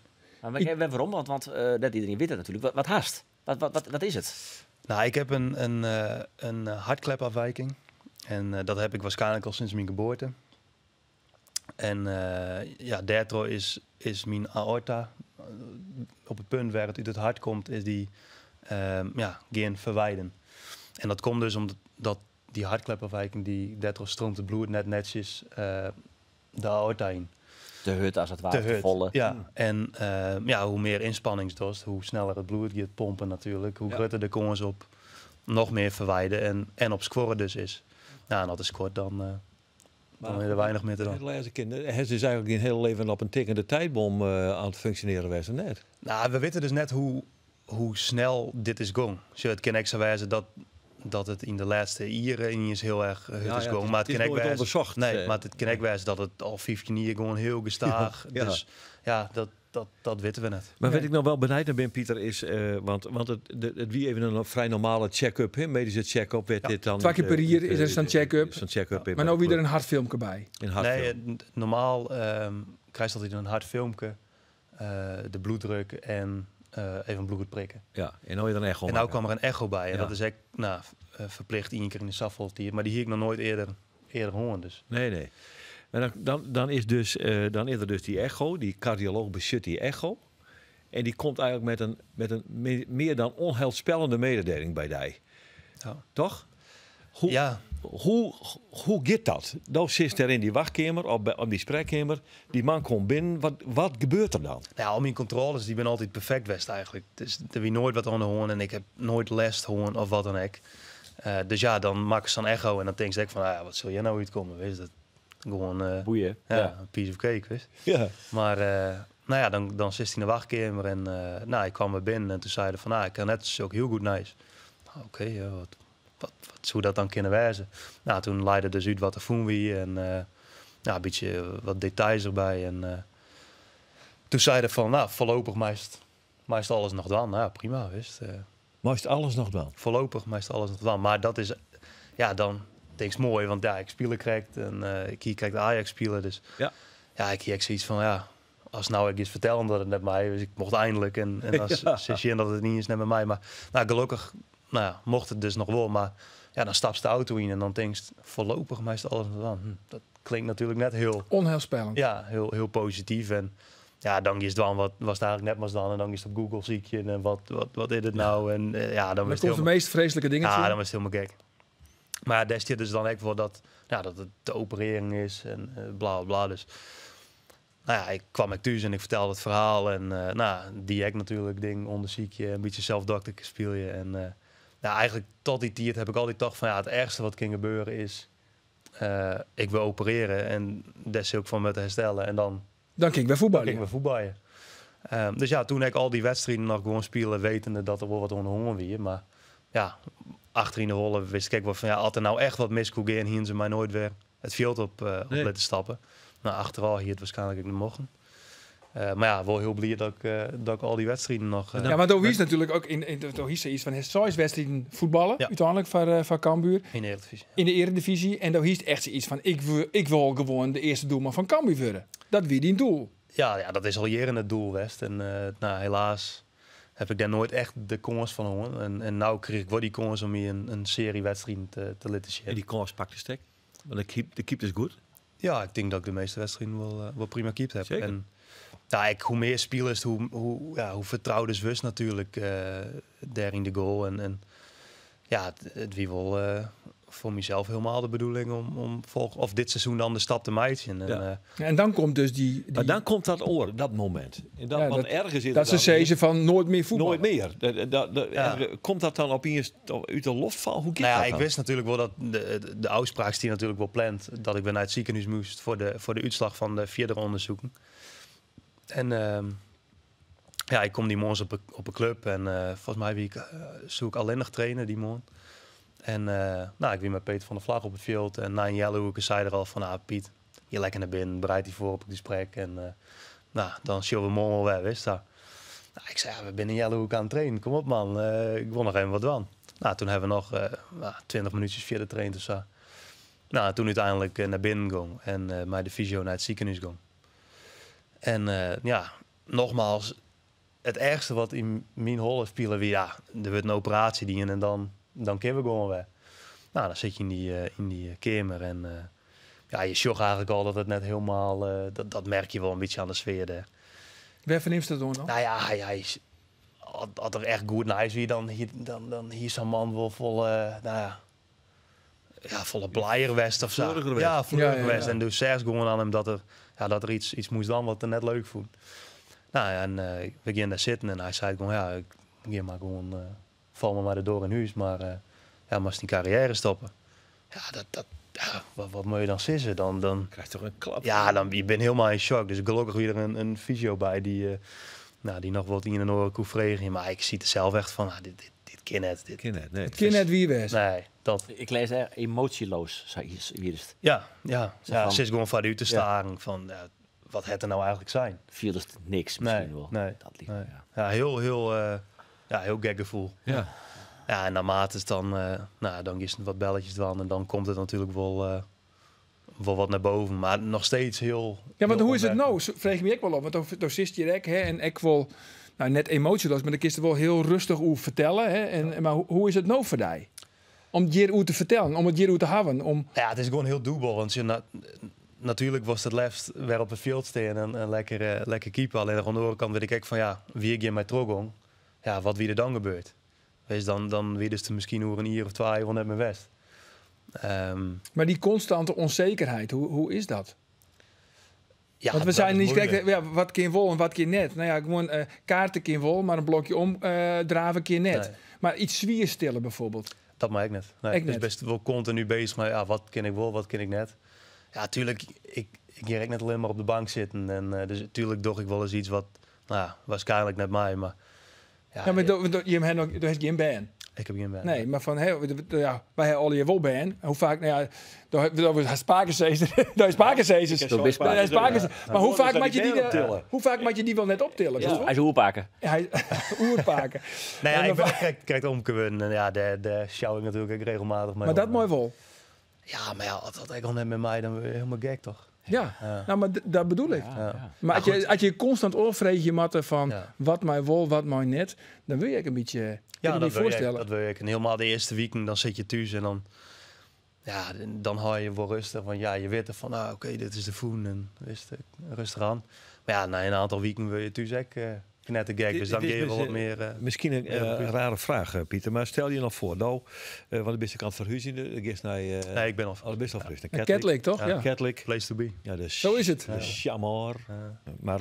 Nee. Maar wêrom? Want net iderien wit it natuerlik. Wat hast? Wat is it? Nou, ik heb een hartklepafwijking. En dat heb ik waarschijnlijk al sinds mijn geboorte. En ja, daardoor is mijn aorta, op het punt waar het uit het hart komt, is die ja, geen verwijden. En dat komt dus omdat dat die hartklepafwijking, die daardoor stroomt het bloed net netjes de aorta in. De hut als het ware, De te hut, volle. ja. En ja, hoe meer inspanningsdost, hoe sneller het bloed gaat pompen natuurlijk. Hoe groter de kans op nog meer verwijden en op scoren dus is. Nou, en dat is kort, dan is er weinig meer te doen. Het laatste kind, hè, hij is dus eigenlijk een hele leven op een tikkende tijdbom aan het functioneren geweest, net. Nou, we weten dus net hoe snel dit is gong. Dus het kan ook zo wijzen dat het in de laatste jaren ineens heel erg hard is gong. Maar Het het is kan ook nooit wijzen onderzocht, Nee, maar het kan ook wijzen dat het al 15 jaar gewoon heel gestaag. Dus ja, dat weten we net. Maar wat ik nou wel benijd naar ben, Pieter, is want het wie even een vrij normale check-up, hè, medische check-up werd dit dan 2 keer per jaar is er zo'n check-up. Zo'n check-up in Maar nou bij weer de er een hartfilmpje bij. Een hartfilm. Nee, normaal krijg je altijd een hartfilmpje, de bloeddruk en even bloed prikken. Ja, en nou je er een echo En nou maken. kwam er een echo bij. En dat is echt, nou, verplicht 1 keer in de saffeltier. Maar die hier ik nog nooit eerder horen. Dus. Nee, nee. Maar dan is er dus die echo. Die cardioloog bezit die echo. En die komt eigenlijk met een meer dan onheilspellende mededeling bij die. Toch? Hoe gaat dat? Nou zit er in die wachtkamer, op die spreekkamer. Die man komt binnen. Wat gebeurt er dan? Nou, al mijn controles die ben altijd perfect geweest eigenlijk. Dus er wie nooit wat aan de hoorn en ik heb nooit last hoorn of wat dan ook. Dus ja, dan maak ik zo'n echo en dan denk ik van, ah, ja, wat zul jij nou uitkomen? Weet je, dat gewoon Boeien. Ja, een piece of cake, weet je. Maar dan zit hij in de wachtkamer en ik kwam er binnen en toen zeiden van, ik kan net zo ook heel goed nice. Nou, oké, ja, wat zou dat dan kunnen wijzen? Nou, toen leidde dus uit wat er voen wie en een beetje wat details erbij. En toen zeiden van, voorlopig meest alles nog dan. Nou, prima, wist. Meest alles nog dan? Voorlopig meest alles nog dan. Maar dat is, ja, dan denk ik mooi, want ja, ik spelen krijg en ik hier krijg de Ajax spelen. Dus ja, ik hier zoiets van, ja, als nou ik iets vertel dat het net mij is, ik mocht eindelijk. En als ze zien dat het niet is net met mij. Maar gelukkig, mocht het dus nog wel. Maar ja, dan stap je de auto in en dan denk je voorlopig meestal alles nog dan. Dat klinkt natuurlijk net heel Onheilspellend. Ja, heel, heel positief. En ja, dan is het dan wat was het eigenlijk net maar dan. En dan is het op Google ziekje en wat is het nou? En ja, dan Dan was het komt de helemaal meest vreselijke dingen Ja, zien. dan was het helemaal gek. Maar daar zit dus dan ook wel dat het te opereren is en bla, bla, bla. Dus ik kwam ik thuis en ik vertelde het verhaal. En die ik natuurlijk ding onderziekje, een beetje zelf dokter speel je. En eigenlijk tot die tijd heb ik altijd gedacht van, ja, het ergste wat kan gebeuren is ik wil opereren en daar zul ik van moeten herstellen. En dan Dan ging ik weer voetballen. Dan ging ik weer voetballen. Dus toen heb ik al die wedstrijden nog gewoon spelen, wetende dat er wel wat onder honger wie. Maar ja, achter in de rollen wist ik wel van, ja, als er nou echt wat mis kon gaan, hier ze mij nooit weer het veld op laten stappen. Nou, achteraf hier het waarschijnlijk ook niet mogen. Maar ja, wel heel blij dat ik al die wedstrijden nog Ja, maar Dohies natuurlijk ook in Dohies iets van het zes wedstrijden voetballen, uiteindelijk van Cambuur. In de Eredivisie. In de Eredivisie. En Dohies echt zoiets van, ik wil gewoon de eerste doelman van Cambuur worden. Dat wie die doel. Ja, ja, dat is al jaren het doel, West. En helaas heb ik daar nooit echt de kans van hoor. En nou kreeg ik wel die kans om hier een serie wedstrijden te laten zien. En die kans pakt de stek? Want de keep is goed. Ja, ik denk dat ik de meeste wedstrijden wel prima keept heb. En, nou, ik, hoe meer spelers, hoe vertrouwd is Wust natuurlijk daar in de goal. En ja, het wie wel voor mezelf helemaal de bedoeling om volg, of dit seizoen dan de stap te mijten. En, Ja, en dan komt dus die Maar dan komt dat oor, dat moment. En dan, Ja, want dat ergens is dat het ze dan zezen van nooit meer voetballen. Nooit meer. Komt dat dan opeens uit de loftval? Hoe gaat dat Ik dan? wist natuurlijk wel dat de afspraak die natuurlijk wel plant, dat ik weer naar het ziekenhuis moest voor de uitslag van de vierde onderzoeken. En ik kom die morgens op een club en volgens mij wie ik zoek alleen nog trainen die morgen. En ik wie met Peter van der Vlag op het veld. En na een yellow hoek zei er al van, Piet, je lekker naar binnen, bereid die voor op het gesprek. En dan zullen we morgen wel weer, wist dat. Ik zei, ja, we zijn in yellow hoek aan het trainen, kom op man, ik wil nog even wat doen. Toen hebben we nog 20 minuutjes verder getraind of zo. Toen uiteindelijk naar binnen ging en mij de fysio naar het ziekenhuis ging. En nogmaals, Het ergste wat in mijn holle spelen wie, ja, er wordt een operatie die en dan kunnen we gewoon weer. Nou, dan zit je in die kamer en ja, je zag eigenlijk al dat het net helemaal, dat merk je wel een beetje aan de sfeer daar. Waar verneemt dat dan? Nou ja, hij is, als er echt goed naar is, wie dan hier, dan hier zo'n man wel vol, nou ja, ja, volle blijer west of zo. Fleuriger Ja, fleuriger west. Ja. En dus zelfs gewoon aan hem dat er iets moest dan wat er net leuk vond. Nou ja, en we gingen daar zitten en hij zei gewoon, ja, ik ga maar gewoon, val me maar de door in huis, maar ja, maar die carrière stoppen. Ja, ja, wat moet je dan sissen? Dan Krijg toch een klap. Ja, dan, je bent helemaal in shock. Dus gelukkig weer een fysio bij die, nou, die nog wat in en oren kon vregen. Maar ik zie het zelf echt van, ah, dit kan net. Dit. Kin net, nee. Het kind net wie was. Nee, dat. Ik lees er emotieloos, zei hier is het. Ja. Zo Ja, van- ze is gewoon van u te staren van, ja, wat het er nou eigenlijk zijn. Viel dus niks misschien Nee, wel. nee, Dat ligt, nee. ja. Ja, heel, heel, ja, heel gek gevoel. Ja. Ja, en naarmate het dan, nou, dan is het wat belletjes dan en dan komt het natuurlijk wel wat naar boven, maar nog steeds heel. Ja, want heel hoe is het onwerkelijk. nou? Vreeg me ik wel op, want dan zit je rek, hè, en ik wil, nou, net emotieloos, maar dan kun je het wel heel rustig over vertellen. Hè, en, maar hoe is het nou voor jou? Om het hier hoe te vertellen, om het hier hoe te hebben, om Ja, het is gewoon heel dubbel, want je natuurlijk was het left weer op het veld staan en lekker keeper. Alleen aan de andere kant weet ik ook van ja, wie ik in mijn trogong, ja, wat wie er dan gebeurt. Wees dan wie dus er misschien over een uur of 2 wel net mijn west. Maar die constante onzekerheid, hoe is dat? Ja, want we dat zijn is niet, kijk, moeilijk. ja, wat keer wol en wat keer net. Nou ja, gewoon kaarten keer wol, maar een blokje om draven keer net. Nee. Maar iets zwierstillen bijvoorbeeld. Dat maak ik net. Nee, Ik dus net. best wel continu bezig met, ja, wat ken ik wel, wat ken ik net. Ja, tuurlijk, ik ging net alleen maar op de bank zitten. En dus tuurlijk doe ik wel eens iets wat, nou ja, waarschijnlijk net mij, maar... Ja, Ja, maar je hebt nog, je hebt geen band. Ik heb geen band. Nee, maar van, hey, ja, wij hebben alle je wel band. Hoe vaak, nou ja, daar is spakenzezer. Daar is spakenzezer. Dat is Daar is spakenzezer. Maar hoe vaak moet je die, optillen? hoe vaak moet je die wel net optillen? Ja. Hij is oerpaken. Hij oerpaken. Nee, ja, En ik dan ben krijg omgewonnen. En ja, daar sjouw ik natuurlijk ook regelmatig mee Maar dat om. mooi wel. Ja, maar ja, als dat ik al net met mij, dan ben je helemaal gek, toch? Ja, Ja. nou, maar dat bedoel ik. Ja, ja. Maar als je constant oorvreet je matten van Ja. wat mij wol, wat mij net, dan wil je ook een beetje, kan Ja, je me dat wil, ik, voorstellen. dat wil ik. En helemaal de eerste week, dan zit je thuis en dan, ja, dan hou je wel rustig. Want ja, je weet er van, ah, oké, dit is de voen en rustig, rustig aan. Maar ja, na een aantal weken wil je thuis ook knettergek. Dit- Dus dan dit geef je is wel wat dus, meer... Misschien een meer op rare vraag, Pieter. Maar stel je nog voor, nou, want de beste kant verhuizen, de gist naar... nee, ik ben al Oh, de best al verhuisd. Naar Een Ketlik, toch? Ja. Ketlik. Place to be. Ja, de Zo is het. De Chamor. Maar,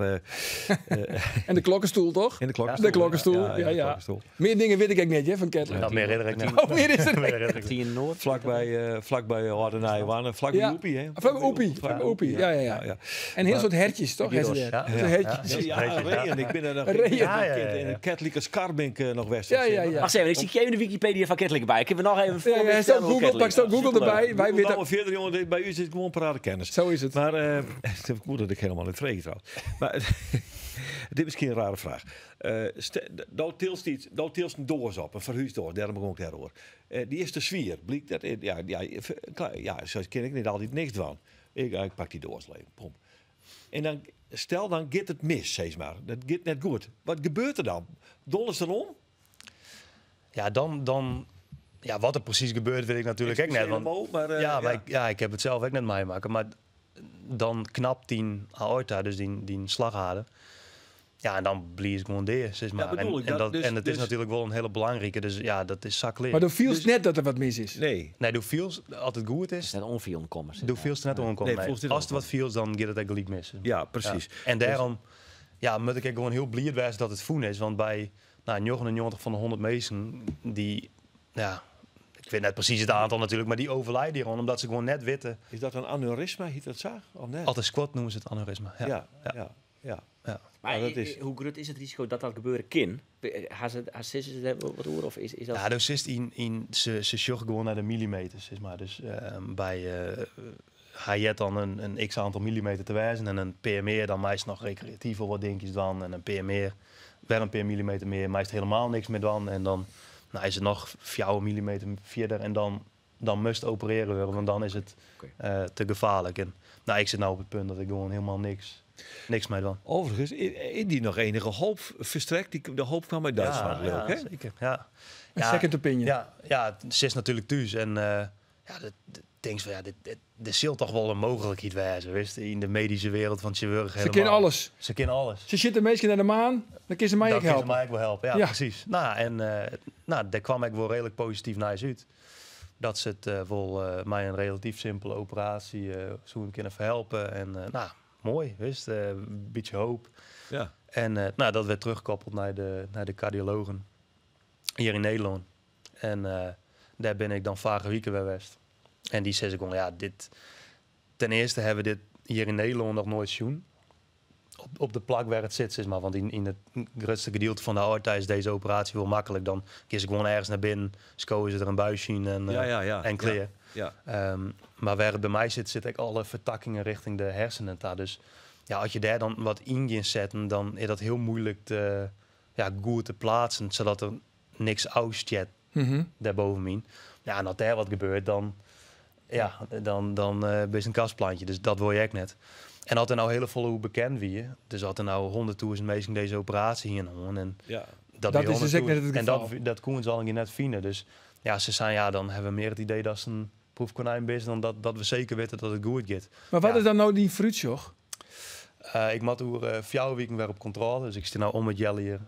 En de klokkenstoel, toch? en de klokkenstoel. De klokkenstoel, ja, de ja. klokkenstoel. Meer dingen weet ik ook niet, hè, van Ketlik. Dat meer herinner ik net. Oh, meer is er Meer herinner ik niet. Tien in Noord. Vlakbij Hardenij, vlakbij Ja. Oepie, hè? Vlakbij Oepie, vlakbij Oepie, ja. En heel soort hertjes, toch? Gyros. Hè, ze daar. Ja. Zo'n hertjes. Ja, ja, reeën. Ik ben er nog Reeën. in een Ketlijke skar ben ik nog west. Ja. Wacht even, ik zie even de Wikipedia van Ketlik bij. Ik heb er nog even Ja, ja, zo Google, pak zo Google erbij. Wij Wij weten, allemaal verder, jongen. Bij u zit gewoon parate kennis. zo is het. Maar ik moet dat ik helemaal niet vregen trouwens. Maar dit is misschien een rare vraag. Nou tilst iets, nou tilst een doos op, een verhuisdoos, daarom kom ik daar hoor. Die is te zwier, blijkt dat. Ja, ja, klaar, ja, zo ken ik niet altijd niks van. Ik pak die doos leeg, pom. En dan, stel dan gaat het mis, zeg maar. Dat gaat net goed. Wat gebeurt er dan? Donders erom? Ja, dan... Ja, wat er precies gebeurt, weet ik natuurlijk ook net. Want, Mo, maar, ja, maar ik heb het zelf ook net meemaken. Maar dan knapt die aorta, dus die slagader. Ja, en dan blies ik gewoon deer, zeg maar. bedoel ik, En dat dus- en het is dus- natuurlijk wel een hele belangrijke, dus ja, dat is zakleer. Maar dan viel het net dat er wat mis is. Nee. Nee, doe feels, als het goed is, Net onviel komen. doe feels net onkomen. Nee, Nee, volgens dit Als er wat feels, dan gaat het echt gelijk mis. Ja, precies. Ja. En daarom, ja, moet ik ook gewoon heel blij zijn dat het voen is. Want bij 99 van de 100 mensen die, ja, ik weet net precies het aantal natuurlijk, maar die overlijden hier gewoon omdat ze gewoon net weten. Is dat een aneurysma? Heet dat zo? Of net? Altijd squat noemen ze het aneurysma. Ja. Ja, ja, ja. Ja. Maar Ja, dat is- hoe groot is het risico dat dat gebeuren kan? Has ze het wat oor of is dat? Ja, dus is in ze sjoggen gewoon naar de millimeters, zeg maar. Dus bij hij heeft dan een x aantal millimeter te wijzen en een per meer, dan meest nog recreatief of wat dingetjes dan. En een per meer, wel een per millimeter meer, meest helemaal niks meer dan. En dan nou, is het nog 4 millimeter verder en dan must opereren worden, want dan is het te gevaarlijk. En nou, ik zit nou op het punt dat ik gewoon helemaal niks Niks mei dwaan. Overigens, is die noch enige hoop ferstrekt? Die, de hoop kwam uit Duitsland, ja, leuk, hè? zeker. Ja. Een Ja, second opinion. Ja, ja, ze is natuurlijk thuis. En ja, dat denk van, ja, dit zult toch wel een mogelijkheid wezen, wist je, in de medische wereld van chirurg Ze helemaal. kennen alles. Ze kennen alles. Ze zitten meestal naar de maan, dan kunnen ze mij Dan ook kan ze helpen. mij ook wel helpen. Ja, Ja. precies. Nou, en nou, daar kwam ik wel redelijk positief naar uit. Dat ze het wel mij een relatief simpele operatie zo kunnen verhelpen. En nou, mooi, wist een beetje hoop. Ja. En nou, dat werd teruggekoppeld naar de cardiologen hier in Nederland. En daar ben ik dan vorige week weer geweest. En die zei ze gewoon, ja, dit... Ten eerste hebben we dit hier in Nederland nog nooit zien. Op de plak waar het zit, zeg maar. Want in het grootste gedeelte van de aorta is deze operatie wel makkelijk. Dan kies ik gewoon ergens naar binnen, scoren ze er een buisje in en, Ja, ja, ja. en clear. Ja. Maar waar het bij mij zit, zit ik alle vertakkingen richting de hersenen daar. Dus ja, als je daar dan wat in gaat zetten, dan is dat heel moeilijk te, ja, goed te plaatsen, zodat er niks uitjet daarbovenin. Ja, en als daar wat gebeurt, dan, ja, dan ben je een kastplantje. Dus dat wil je echt net. En had er nou hele volle hoe bekend wie, dus had er nou 100.000 mensen deze operatie hier hoor. En Ja. dat Dat die is dus ook net het 100.000 En geval. dat koen ze al een keer net vinden. Dus ja, ze zijn ja, dan hebben we meer het idee dat ze een proefkonijn is dan dat we zeker weten dat het goed gaat. Maar wat Ja. is dan nou die fruitjoch? Ik moet over 4 weken weer op controle. Dus ik sta nou om het jelle hier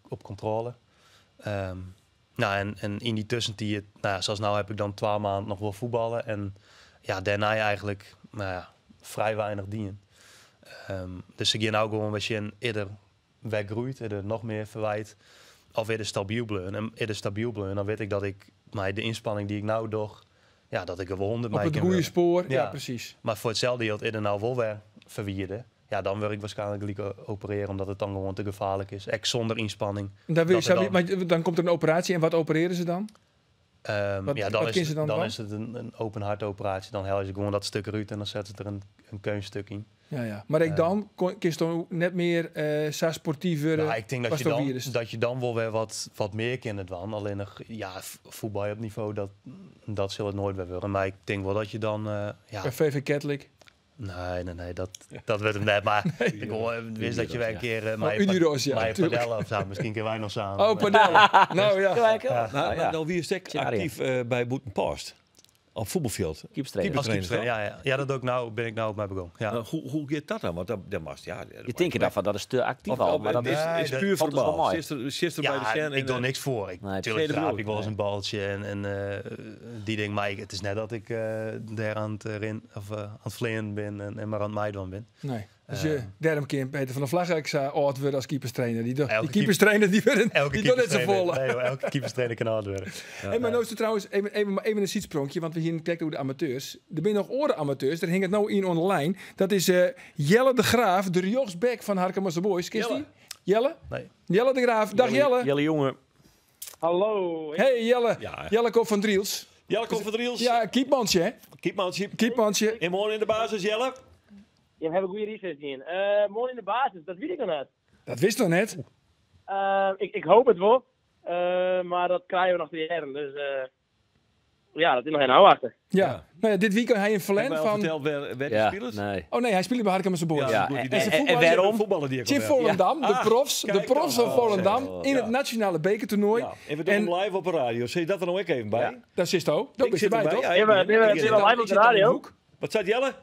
op controle. Nou, en in die tussentijd, nou ja, zoals nou heb ik dan 12 maanden nog wel voetballen. En ja, daarna eigenlijk, nou ja, vrij weinig dienen. Dus ik ga nou gewoon een beetje eerder weggroeit, eerder nog meer verwijt. Of eerder stabiel blijven. En eerder stabiel blijven, dan weet ik dat ik mij de inspanning die ik nou doe, ja, dat ik er wel 100 Op mee het kan goede worden. spoor. Ja, Ja. precies. Maar voor hetzelfde geld eerder nou wel weer verwierde. Ja, dan wil ik waarschijnlijk liever opereren, omdat het dan gewoon te gevaarlijk is. Echt zonder inspanning. En daar wil je, Dat er zou je- maar dan komt er een operatie en wat opereren ze dan? Ja, dan Wat is kiezen ze dan dan dan? is het een open hartoperatie. Dan haal je gewoon dat stuk eruit en dan zetten ze er een keunstuk in. Ja, ja. Maar ik dan kies dan net meer sa sportief worden. Nou, ik denk was toch virus? dat je dan wel weer wat meer kinderen dan. Alleen nog, ja, voetbal op niveau, dat zal het nooit meer worden. Maar ik denk wel dat je dan, ja. Bij VV Ketlik. Nee, nee, nee, dat werd hem net. Maar ik wist dat je weer een keer Oh, mij Uniroos, ja, mij tuurlijk. padellen of zo. Misschien kunnen wij nog samen. Oh, padellen. Nou ja. Ja, ik wel. Nou, Nou, ja. nou, wie is er Zit daarin. actief bij Boetenpost? Op voetbalveld. Keeperstrainer. Als Keeperstrainer, keeperstrainer, ja, ja. Ja, dat ook nou, ben ik nou op mij begonnen. Ja. Nou, hoe gaat dat dan? Want dat mag, ja, dat Je denkt daarvan, dat is te actief Of, al. of, Maar dat is, is, Nee, is dat puur valt dus wel verbaal. mooi. Zit er bij de Ja, scène ik en, doe niks voor. Ik, Nee, natuurlijk nee, dat raap bedoel ik wel eens ik. een balletje en die ding. Maar het is net dat ik daar aan het, rin, of, aan het vleien ben en maar aan het meidwan ben. Nee. Dus je derde keer Peter van der Vlag, ik zei, oh, het wordt als keeperstrainer. Die Elke keeperstrainer die werden, Elke die doen net zo keeperstrainer- volle. Nee, hoor, elke keeperstrainer kan hard worden. Hey, maar nou is het trouwens even een zietsprongje, want we hier kijken hoe de amateurs. Er zijn nog oren amateurs, daar hing het nou in online. Dat is Jelle de Graaf, de rechtsback van Harkemase Boys. Kist die? Jelle? Nee. Jelle de Graaf. Dag Jelle. Jelle jongen. Hallo. Hey Jelle. Ja. Jelle Kop van Driels. Jelle komt van Driels. Ja, keepmansje hè? Keepmansje. Keepmansje. En morgen in de basis, Jelle. Je hebt een goede research in. Morgen in de basis, dat weet ik nog net. Dat wist nog net. Ik hoop het wel. Maar dat krijgen we nog te jaren. Dus ja, dat is nog een hou achter. Ja. Ja. Nou ja, dit weekend hij in Verlen Heb je al van... verteld waar die Ja, spelers? nee. Oh nee, hij speelde bij Harkemase Boys. Ja, Ja, goed en, idee. en, en waarom? Voetballen die ik Jim al Volendam, de Ah, profs, de kijk profs dan. van Volendam Oh, in ja. het nationale bekertoernooi. Ja. En we doen En- hem live op de radio. Zit je dat er nou ook even bij? Ja. Daar zit ook. Dat Ik is zit erbij, erbij. toch? Ja, Ja, ik maar- ben- nee, maar- ik nee, zit maar- daar. live op Ik de zit daar in de radio. hoek. Wat zei Jelle?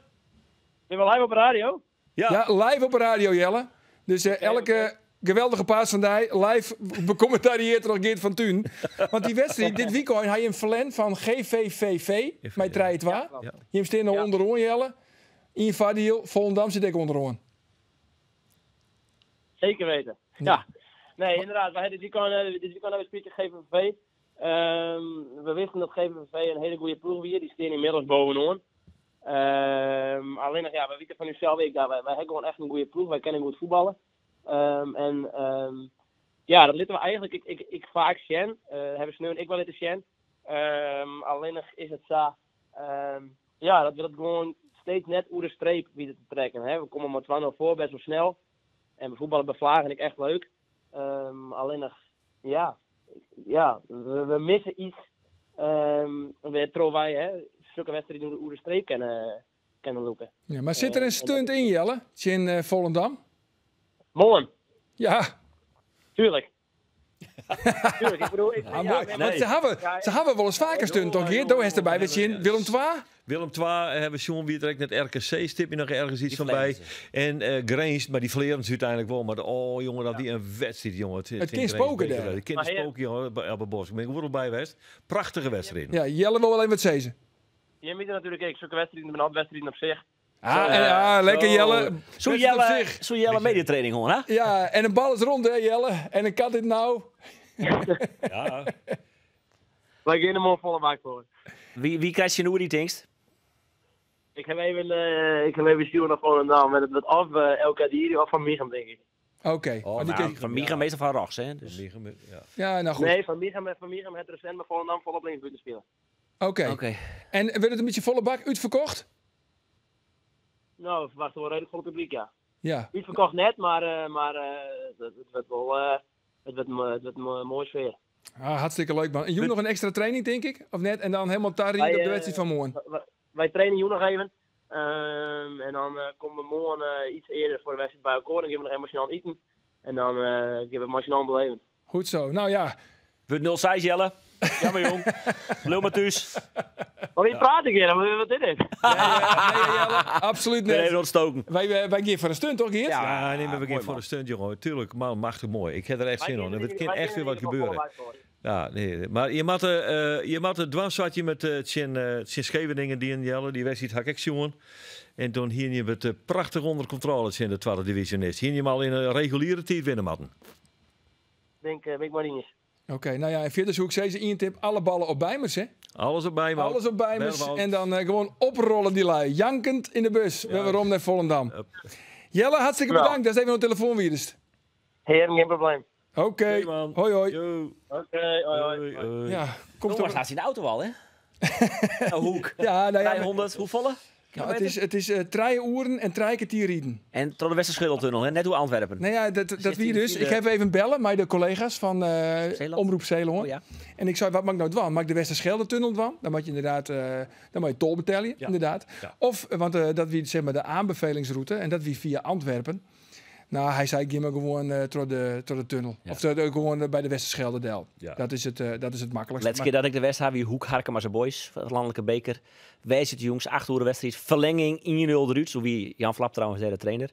Ben we live op de radio? Ja. Ja, live op de radio, Jelle. Dus elke geweldige paas van die live becommentarieerd door Geert van Thun. Want die wedstrijd, dit weekend, hij in Verlen van GVVV, met Treitwa. Ja. Je staat nou Ja. onderaan, Jelle. In Vadiel, Volendam zit ik onderaan. Zeker weten. Ja. Nee, inderdaad. Wij hadden dit weekend hebben we een speeltje GVVV. We wisten dat GVVV een hele goede ploeg was. Die staan inmiddels bovenaan. Alleen nog, ja, we weten van uzelf, ik, ja, wij hebben gewoon echt een goede ploeg. Wij kennen goed voetballen. En ja, dat lieten we eigenlijk ik vaak zien. Hebben Sneu en ik wel laten zien. Alleen nog is het zo, ja, dat we dat gewoon steeds net oer de streep weten te trekken. Hè. We komen maar 2-0 voor, best wel snel. En we voetballen bij Vlagen vind ik echt leuk. Alleen nog, ja, ja we missen iets. Weer trouwen wij, hè, zulke wedstrijden doen de oer de streep kinne lûke. Ja, mar sit der in stunt yn, Jelle, tsjin Volendam? Moarn. Ja. Tuurlijk. Tuurlijk, ik bedoel... Ik, ja, mooi. Want ze hawwe wolris faker stunt, toch, Geert? Do hast derby west tsjin Willem II. Willem II hawwe we sjoen, wie der ek net RKC stip my noch ergens iets fan by. En Grins, mar dy ferlearen se úteinlik wol. Mar oh jonge, dat wie in wedstriid, jonge. It kin spoke dêr. It kin spoke, jonge, op 'e Bosk. Bin ik oeral by west. Prachtige wedstriden. Ja, Jelle wol wol even wat sizze. Jim witte natuerlik ek, sokke wedstriden binne altyd wedstriden op sich. Ah, en, ah, lekker Jelle. Soe Jelle, soe Jelle mediatraining hân, hè? Ja, en in bal is rond, hè, Jelle. En in kat is nau. Ja. Wy geane der moarn folle bak foar. Wie krijst tsjinoer dy, tinkst? Ik ha even, ik ha even sjoen nei Volendam. Mar it wurdt of El Kadiri of Van Mieghem, tink ik. Oké. Oh, nou, Van Mieghem meestal fan rjochts, hè? Dus. Van Mieghem, ja. Ja, nou goed. Nee, Van Mieghem hat resint by Volendam folle op linksbûten spile. Oké. Oké. En wurdt it in bytsje folle bak útferkocht? No, we ferwachtsje wol reedlik folle publyk, ja. Ja. Útferkocht net, mar, mar it wurdt wol it wurdt, it wurdt in moaie sfear. Ah, hartstikke leuk, man. En jûn noch in ekstra training, tink ik? Of net? En dan helemaal tariede op de wedstriid fan moarn? Wy traine jûn noch even. En dan komme we moarn iets earder foar de wedstriid by elkoar. Dan gean we noch even mei syn allen iten. En dan gean we mei syn allen beleven. Goed zo. Nou ja. Wurdt 0-6, Jelle. Jammer, jong. Bliuw mar thús. Mar wie praat ik hjir? Wat is dit? Nee, nee, Jelle, absoluut net. Even ontstoken. Wy gean foar in stunt, toch Geert? Ja, nee, mar we gean foar in stunt, jongen. Tuurlijk, man, machtich moai. Ik ha der echt sin oan. It kin echt wer wat gebeuren. Ja, nee, mar je moatte, je moatte dwaan sa't je met tsjin, tsjin Scheveningen dienen, Jelle. Dy wedstriid ha ik ek sjoen. En doe hiene je it prachtich ûnder kontrôle tsjin de twadde divisionist. Hiene je him al yn 'e reguliere tiid winne moatten. Bin ik mei iens. Oké, nou ja, en fierder soe ik sizze, ien tip, alle ballen op Beimers, hè? Alles op Beimers. Alles op Beimers. En dan gewoan oprolle dy lui. Jankend yn de bus. Wer werom nei Volendam. Jelle, hartstikke bedankt datst even oan de telefoan wiest. Hearen, gjin probleem. Oké, hoi hoi. Oké, hoi hoi. Ja, komt Thomas hat syn auto al, hè? Hoek. Ja, nou ja, 300, hoefolle? Nou, it is trije oeren en trije kertier riden. En troch de Westerscheldetunnel, hè? Net oer Antwerpen. Nee, ja, dat wie dus. Ik ha even belle mei de kollega's fan Omroep Zeelân. Oh, ja. En ik sei, wat moat ik no dwaan? Moat ik de Westerscheldetunnel dwaan? Dan moat je ynderdaad, dan moat je tol betelje, ynderdaad. Of, want dat wie zeg mar de oanbefelingsrûte en dat wie fia Antwerpen. Nou, hy sei, gean mar gewoan troch de tunnel. Of gewoan by de Westerschelde del. Dat is it, dat is it maklikste. Lêste kear dat ik der west ha wie Hoek Harkemase Boys, foar de lanlike beker. Woansdeitejûns, 8 oere wedstriid, ferlenging, 1-0 derút. Doe wie Jan Vlap trouwens dêr de trainer.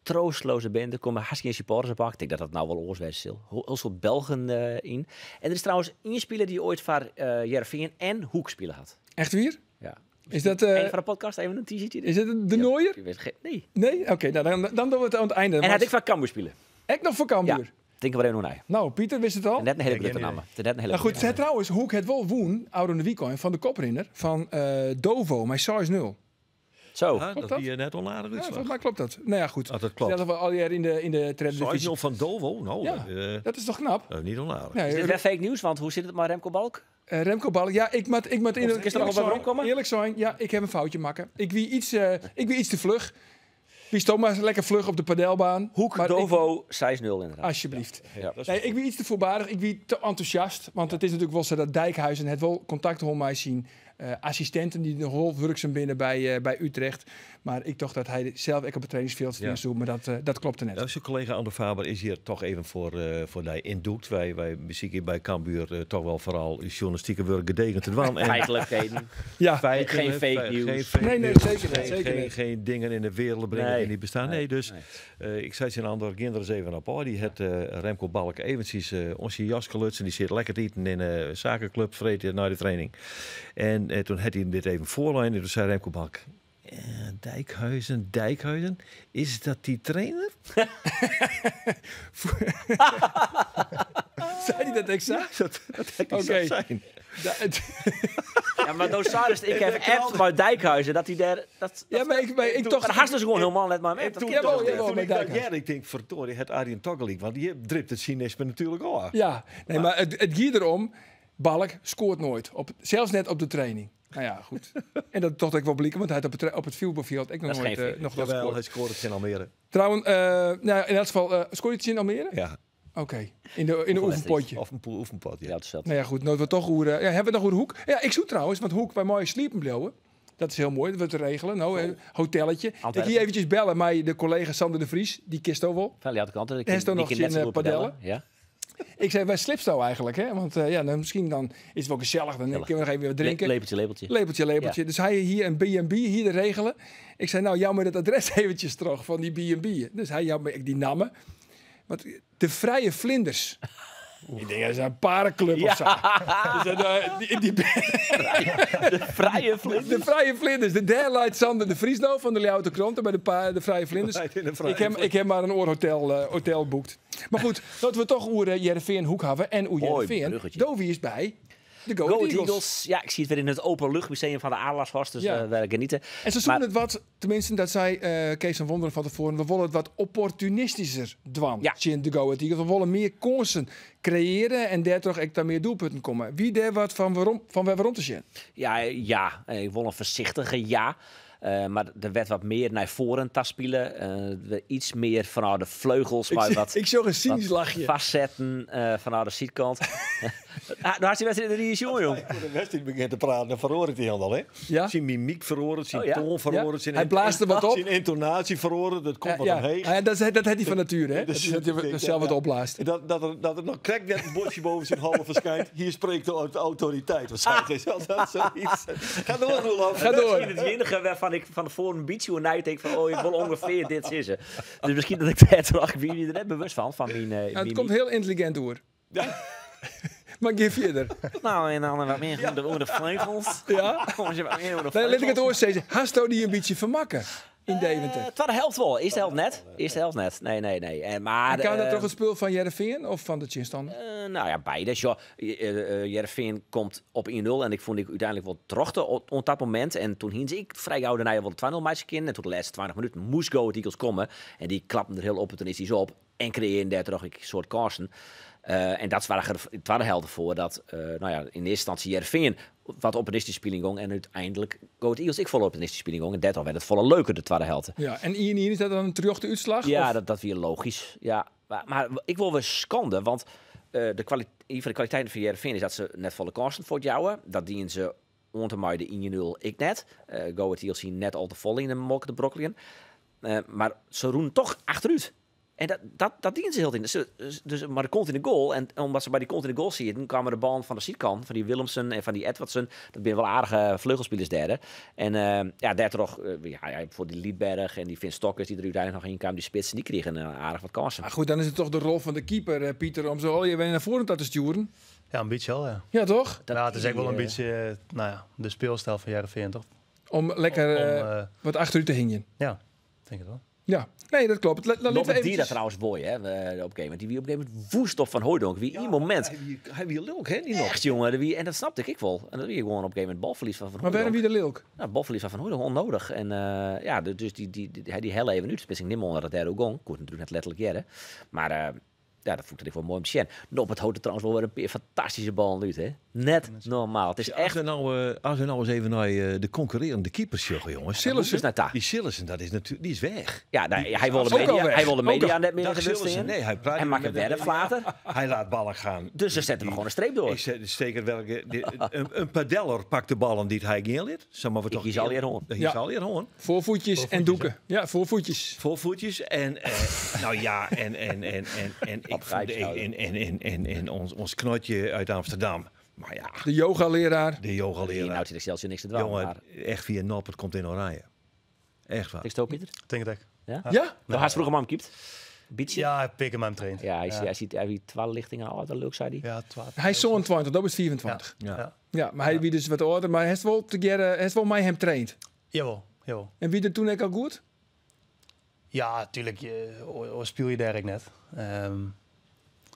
Troostloze binde, komme hast gjin supporters op ôf. Ik tink dat dat no wol oars wêze sil. Hiel soad Belgen yn. En der is trouwens ien spiler dy't oait foar Hearrenfean en Hoek spile hat. Echt wier? Ja. Is dat, Een van de podcast, even een teasertje. Is it de Nooier? Ik weet geen, nee. Nee? Oké, nou, dan doen we het aan het einde. En hy hat ek foar Cambuur spile. Ek noch foar Cambuur? Ja. Tink der even oer nei. Nou, Pieter wist it al. Net in hiele Ja, grutte gjin namme. Het is net in hiele Nou goed, grutte het trouwens, Hoek het wol wûn, ôfrûne wykein, fan de koprinner fan Dovo mei 6-0. Zo. Ja, Klopt dat dat? wie net onaardich Ja, útslach. volgens mij klopt dat. Nou ja, goed. Ah, dat klopt. Zelf al jaren in de tweede divisie. 6-0 fan Dovo? Nou, Ja, dat is toch knap? dat is niet onaardich. Nee, Is dit wer fake nieuws? Want hoe sit it mei Remco Balk? Remco Balk, ja, ik moet Of is er nog eerlijk wat weromkomme? Eerlijk zijn, ja, ik heb een foutje maken. Ik wie iets te vlug. Wie stond maar lekker vlug op de padelbaan. Hoek, Maar ik- Dovo, 6-0 inderdaad. Alsjeblieft. Ja. Nee, ik wie iets te voorbarig, ik wie te enthousiast. Want it is natuerlik wol sa dat Dijkhuizen hat wol kontakt hân mei syn assistinten dy't noch wol wurksum binne by Utrecht. Mar ik tocht dat hy sels ek op it trainingsfjild stean soe, mar dat klopte net. Nou, zijn collega Andor Faber is hier toch even voor die indoekt. Wij besykje by Cambuur toch wel foaral sjoernalistike wurk gedegen te dwaan. En Feitlikheden. Ja. feiten, Geen hè, fake nieuws. geen fake Nee, nee, nieuws, zeker niet, zeker niet. geen dingen in de wereld brengen Nee. die niet bestaan. Nee, Nee, dus, nee. ik zei tegen Andor, gean der eens even op. Oh, die hat Remco Balk eventjes oan syn jas gelutsen. Die sit lekker te iten yn de zakenclub, freed nei de training. En toen had hij hem dit even voorlein. En toen zei Remco Balk, Dijkhuizen, Dijkhuizen, is dat die trainer? Zei hij dat exact? Ja, dat had hij Oké. zo zijn. Ja, maar Dosaris, ik heb appt bij Dijkhuizen dat hij daar... Dat, Ja, maar ik toch... Maar hast dus gewoon helemaal net maar met. Dat Toen, kan Jawel, toch jawel, niet? toen met ik dacht, Dijkhuizen. ja, ik denk, verdorie, het Arjen Toggelik, want die dript het cynisme natuurlijk al. Ja, nee, maar it gie derom, Balk skoart noait. Sels net op de training. Nou ja, goed. En dat tocht ik wol bliken, want hy hat op it fuotbalfjild ek noch Dat is noait, geen fake noch wat Jawel, skoard. hy skoarde tsjin Almere. Trouwens, nou, yn elts gefal, skoarde hy tsjin Almere? Ja. Oké, in de oefenpotje. Of in oefenpot, ja. Ja, dat is dat. Nou ja, goed, no't we toch oer, ja, hawwe we noch oer Hoek? Ja, ik soe trouwens, want Hoek, wy meie sliepen bliuwe. Dat is heel mooi, dat wordt te regelen. Nou, hotelletje. Ik Antwerpen. hier eventjes bellen met de collega Sander de Vries. Die kist ook wel. Van de kant. Hij is toch nog net zo in, goed padellen? Ja. Ik zei, waar slipt zo eigenlijk? Hè? Want ja, dan, misschien dan is het wel gezellig. Dan kunnen we nog even wat drinken. Lepeltje, lepeltje. Lepeltje, lepeltje. Dus hij hier een B&B hier te regelen. Ik zei, nou, jou met het adres eventjes terug van die B&B. Dus hij jou met die namen. Want de Vrije Vlinders. Ik denk, dat is een parenclub of zo. Dus, De Vrije Vlinders. De Vrije Vlinders. De derde leidt Sander de Vries nou van de Ljouwte Kranten bij de Vrije Vlinders. In de Vrije Ik heb maar een oorhotel hotel boekt. Maar goed, dat we toch oer Heerenveen Hoek hebben en oer Mooi Heerenveen. bruggetje. Dovi is bij de Go Go Ahead Eagles. Eagles. Ja, ik zie het weer in het Openluchtmuseum van de Adelaarshorst. Dus Ja. wij genieten. En ze zoeken het wat, tenminste dat zei Kees van Wonderen van tevoren, we willen het wat opportunistischer dwan. Ja. In de Go Ahead Eagles. We willen meer kansen creëren en daardoor ook daar meer doelpunten komen. Wie daar wat van waarom, van waarom te zien? Ja, ja. Ik wil een voorzichtige ja. Maar er werd wat meer naar voren te spelen. Iets meer vanuit de vleugels. Maar wat, ik zag een cynisch wat lachje. Vastzetten vanuit de zijkant. Ah, nou had hij wedstrijd in de jongen, jong. Voor de wedstrijd begint te praten, dan verhoort hij al, hè? Ja? Zijn mimiek verhoort, zijn Oh, ja. toon verhoort. Ja. Zijn Hij blaast er wat op. Zijn intonatie verhoort, dat komt wat ja. omheen. Ja, dat heeft hij van nature, hè? Dus- Dat hij dat zelf wat opblaast. Dat er nog krek net een bordje boven zijn handen verschijnt. Hier spreekt de autoriteit. Waarschijnlijk is dat zoiets. Ga door, Roelof. Ga door. Misschien het enige waarvan ik van tevoren een beetje hoe denk van, oh, ik wil ongeveer dit zitten. Dus misschien dat ik daar toch, ik ben er net bewust van mijn Nou, het mimiek. komt heel intelligent door. Maar geef verder. Nou, en dan wat meer onder de vleugels. Ja? Kom eens wat meer onder de Nee, laat ik het vleugels. oor steeds. Hasto die een beetje vermakken in Deventer. Tweede helft wel. Eerste helft net. Eerste helft net. Nee, nee, nee. En, maar, En kan dat toch het spul van Heerenveen of van de Chinstander? Nou ja, beide. Ja, Heerenveen komt op 1-0 en ik vond ik uiteindelijk wel trochten op dat moment. En toen hing ik vrij gauw daarna wel de 2-0 match in. En tot de laatste 20 minuten moest Go Ahead Eagles komen. En die klapten er heel opportunistisch op. En creëerden daar toch een soort kansen. En dat waren er de tweede helft voor dat, nou ja, in eerste instantie Heerenveen wat opportunistische speling ging. En uiteindelijk Go Ahead Eagles ik volle opportunistische speling ging. En daardoor werd het volle leuker de tweede helft. Ja, en 1-1 is dat dan een terugte uitslag? Ja, Of- dat weer logisch. Ja, maar ik wil weer schande, want een van de kwaliteiten van Heerenveen is dat ze net volle kansen voor het jouwen. Dat dienen ze onder de 1-0 ik net. Go Ahead Eagles zien net al te vol in de mok de brokkelingen. Maar ze roen toch achteruit. En dat dienen ze heel in. Dus, maar er komt in de goal. En omdat ze bij die komt in de goal zitten, kwamen de ballen van de zijkant, van die Willemsen en van die Edwardsen. Dat zijn wel aardige vleugelspelers derde. En ja, daar toch, ja, voor die Liedberg en die Vin Stokkers die er uiteindelijk nog in kwamen, die spitsen, die kregen aardig wat kansen. Maar goed, dan is het toch de rol van de keeper, Pieter, om zo al je weer naar voren te sturen. Ja, een beetje wel, ja. Ja, toch? Dat Nou, het is echt wel een die, beetje nou ja, de speelstijl van Heerenveen, toch? Om lekker wat achter u te hingen. Ja, denk het wel. Ja, nee, dat klopt. Laat Nog even die dat eventjes- trouwens mooi, hè, op een gegeven moment. Die wie op een gegeven moment woest op Van Hooijdonk. Wie in moment. Hij wie lulk, hè? Die nog. Echt, jongen. En dat snapte ik wel. En dat wie gewoon op een gegeven moment balverlies van Van Maar waarom Hooijdonk. wie de lulk? Nou, balverlies van Van Hooijdonk, onnodig. En ja, dus die helle even nu. Dus ik neem onder dat daar ook gong. Ik natuurlijk net letterlijk jaren. Maar ja, dat vond ik wel mooi om te zien. Op het houten trouwens wel weer een fantastische bal nu, hè. Net normaal. Het is Als echt... we nou eens even naar de concurrerende keepers zoeken, jongens. Sillissen. Dus naar daar. Die Sillissen, dat is natuurlijk, die is weg. Ja, nou, hij wil de Ook al media, weg. hij wil de Ook media al. net meer Dag in de rust Sillissen, in. nee, hij praat Hij niet maakt een met de werflater. Hij laat ballen gaan. Dus dan zetten we gewoon een streep door. Ik zet, steek het welke, een padeller pakt de ballen die hij geen lid. Zeg maar we toch Ik kies al hier hoorn. Ik Ja. zal hier hoorn. Voorvoetjes en doeken. Ja, voorvoetjes. Voorvoetjes en nou ja, en ik Op vond en ons knotje uit Amsterdam. Maar ja, De yogaleraar. de Hier yogaleraar. nou zit Excelsior niks te dwalen. Jongen, Maar... echt via Noppert komt in Oranje. Echt waar. Ik stoop, Pieter. Denk het ook. Ja? Ja? Nou, hij vroeger maar hem keept. Beetje. Ja, pik hem aan hem traint. Ja, hij ziet hij ziet 12 lichtingen al, dat leuk, zei hij. Ja, 12. Hij is zo'n 20, dat is 24. Ja. Ja. Ja, maar hij wie dus wat ouder, maar hij is wel te hij is wel mij hem traint. Jawel, jawel. En wie er toen ook al goed? Ja, tuurlijk, speel je daar ik net.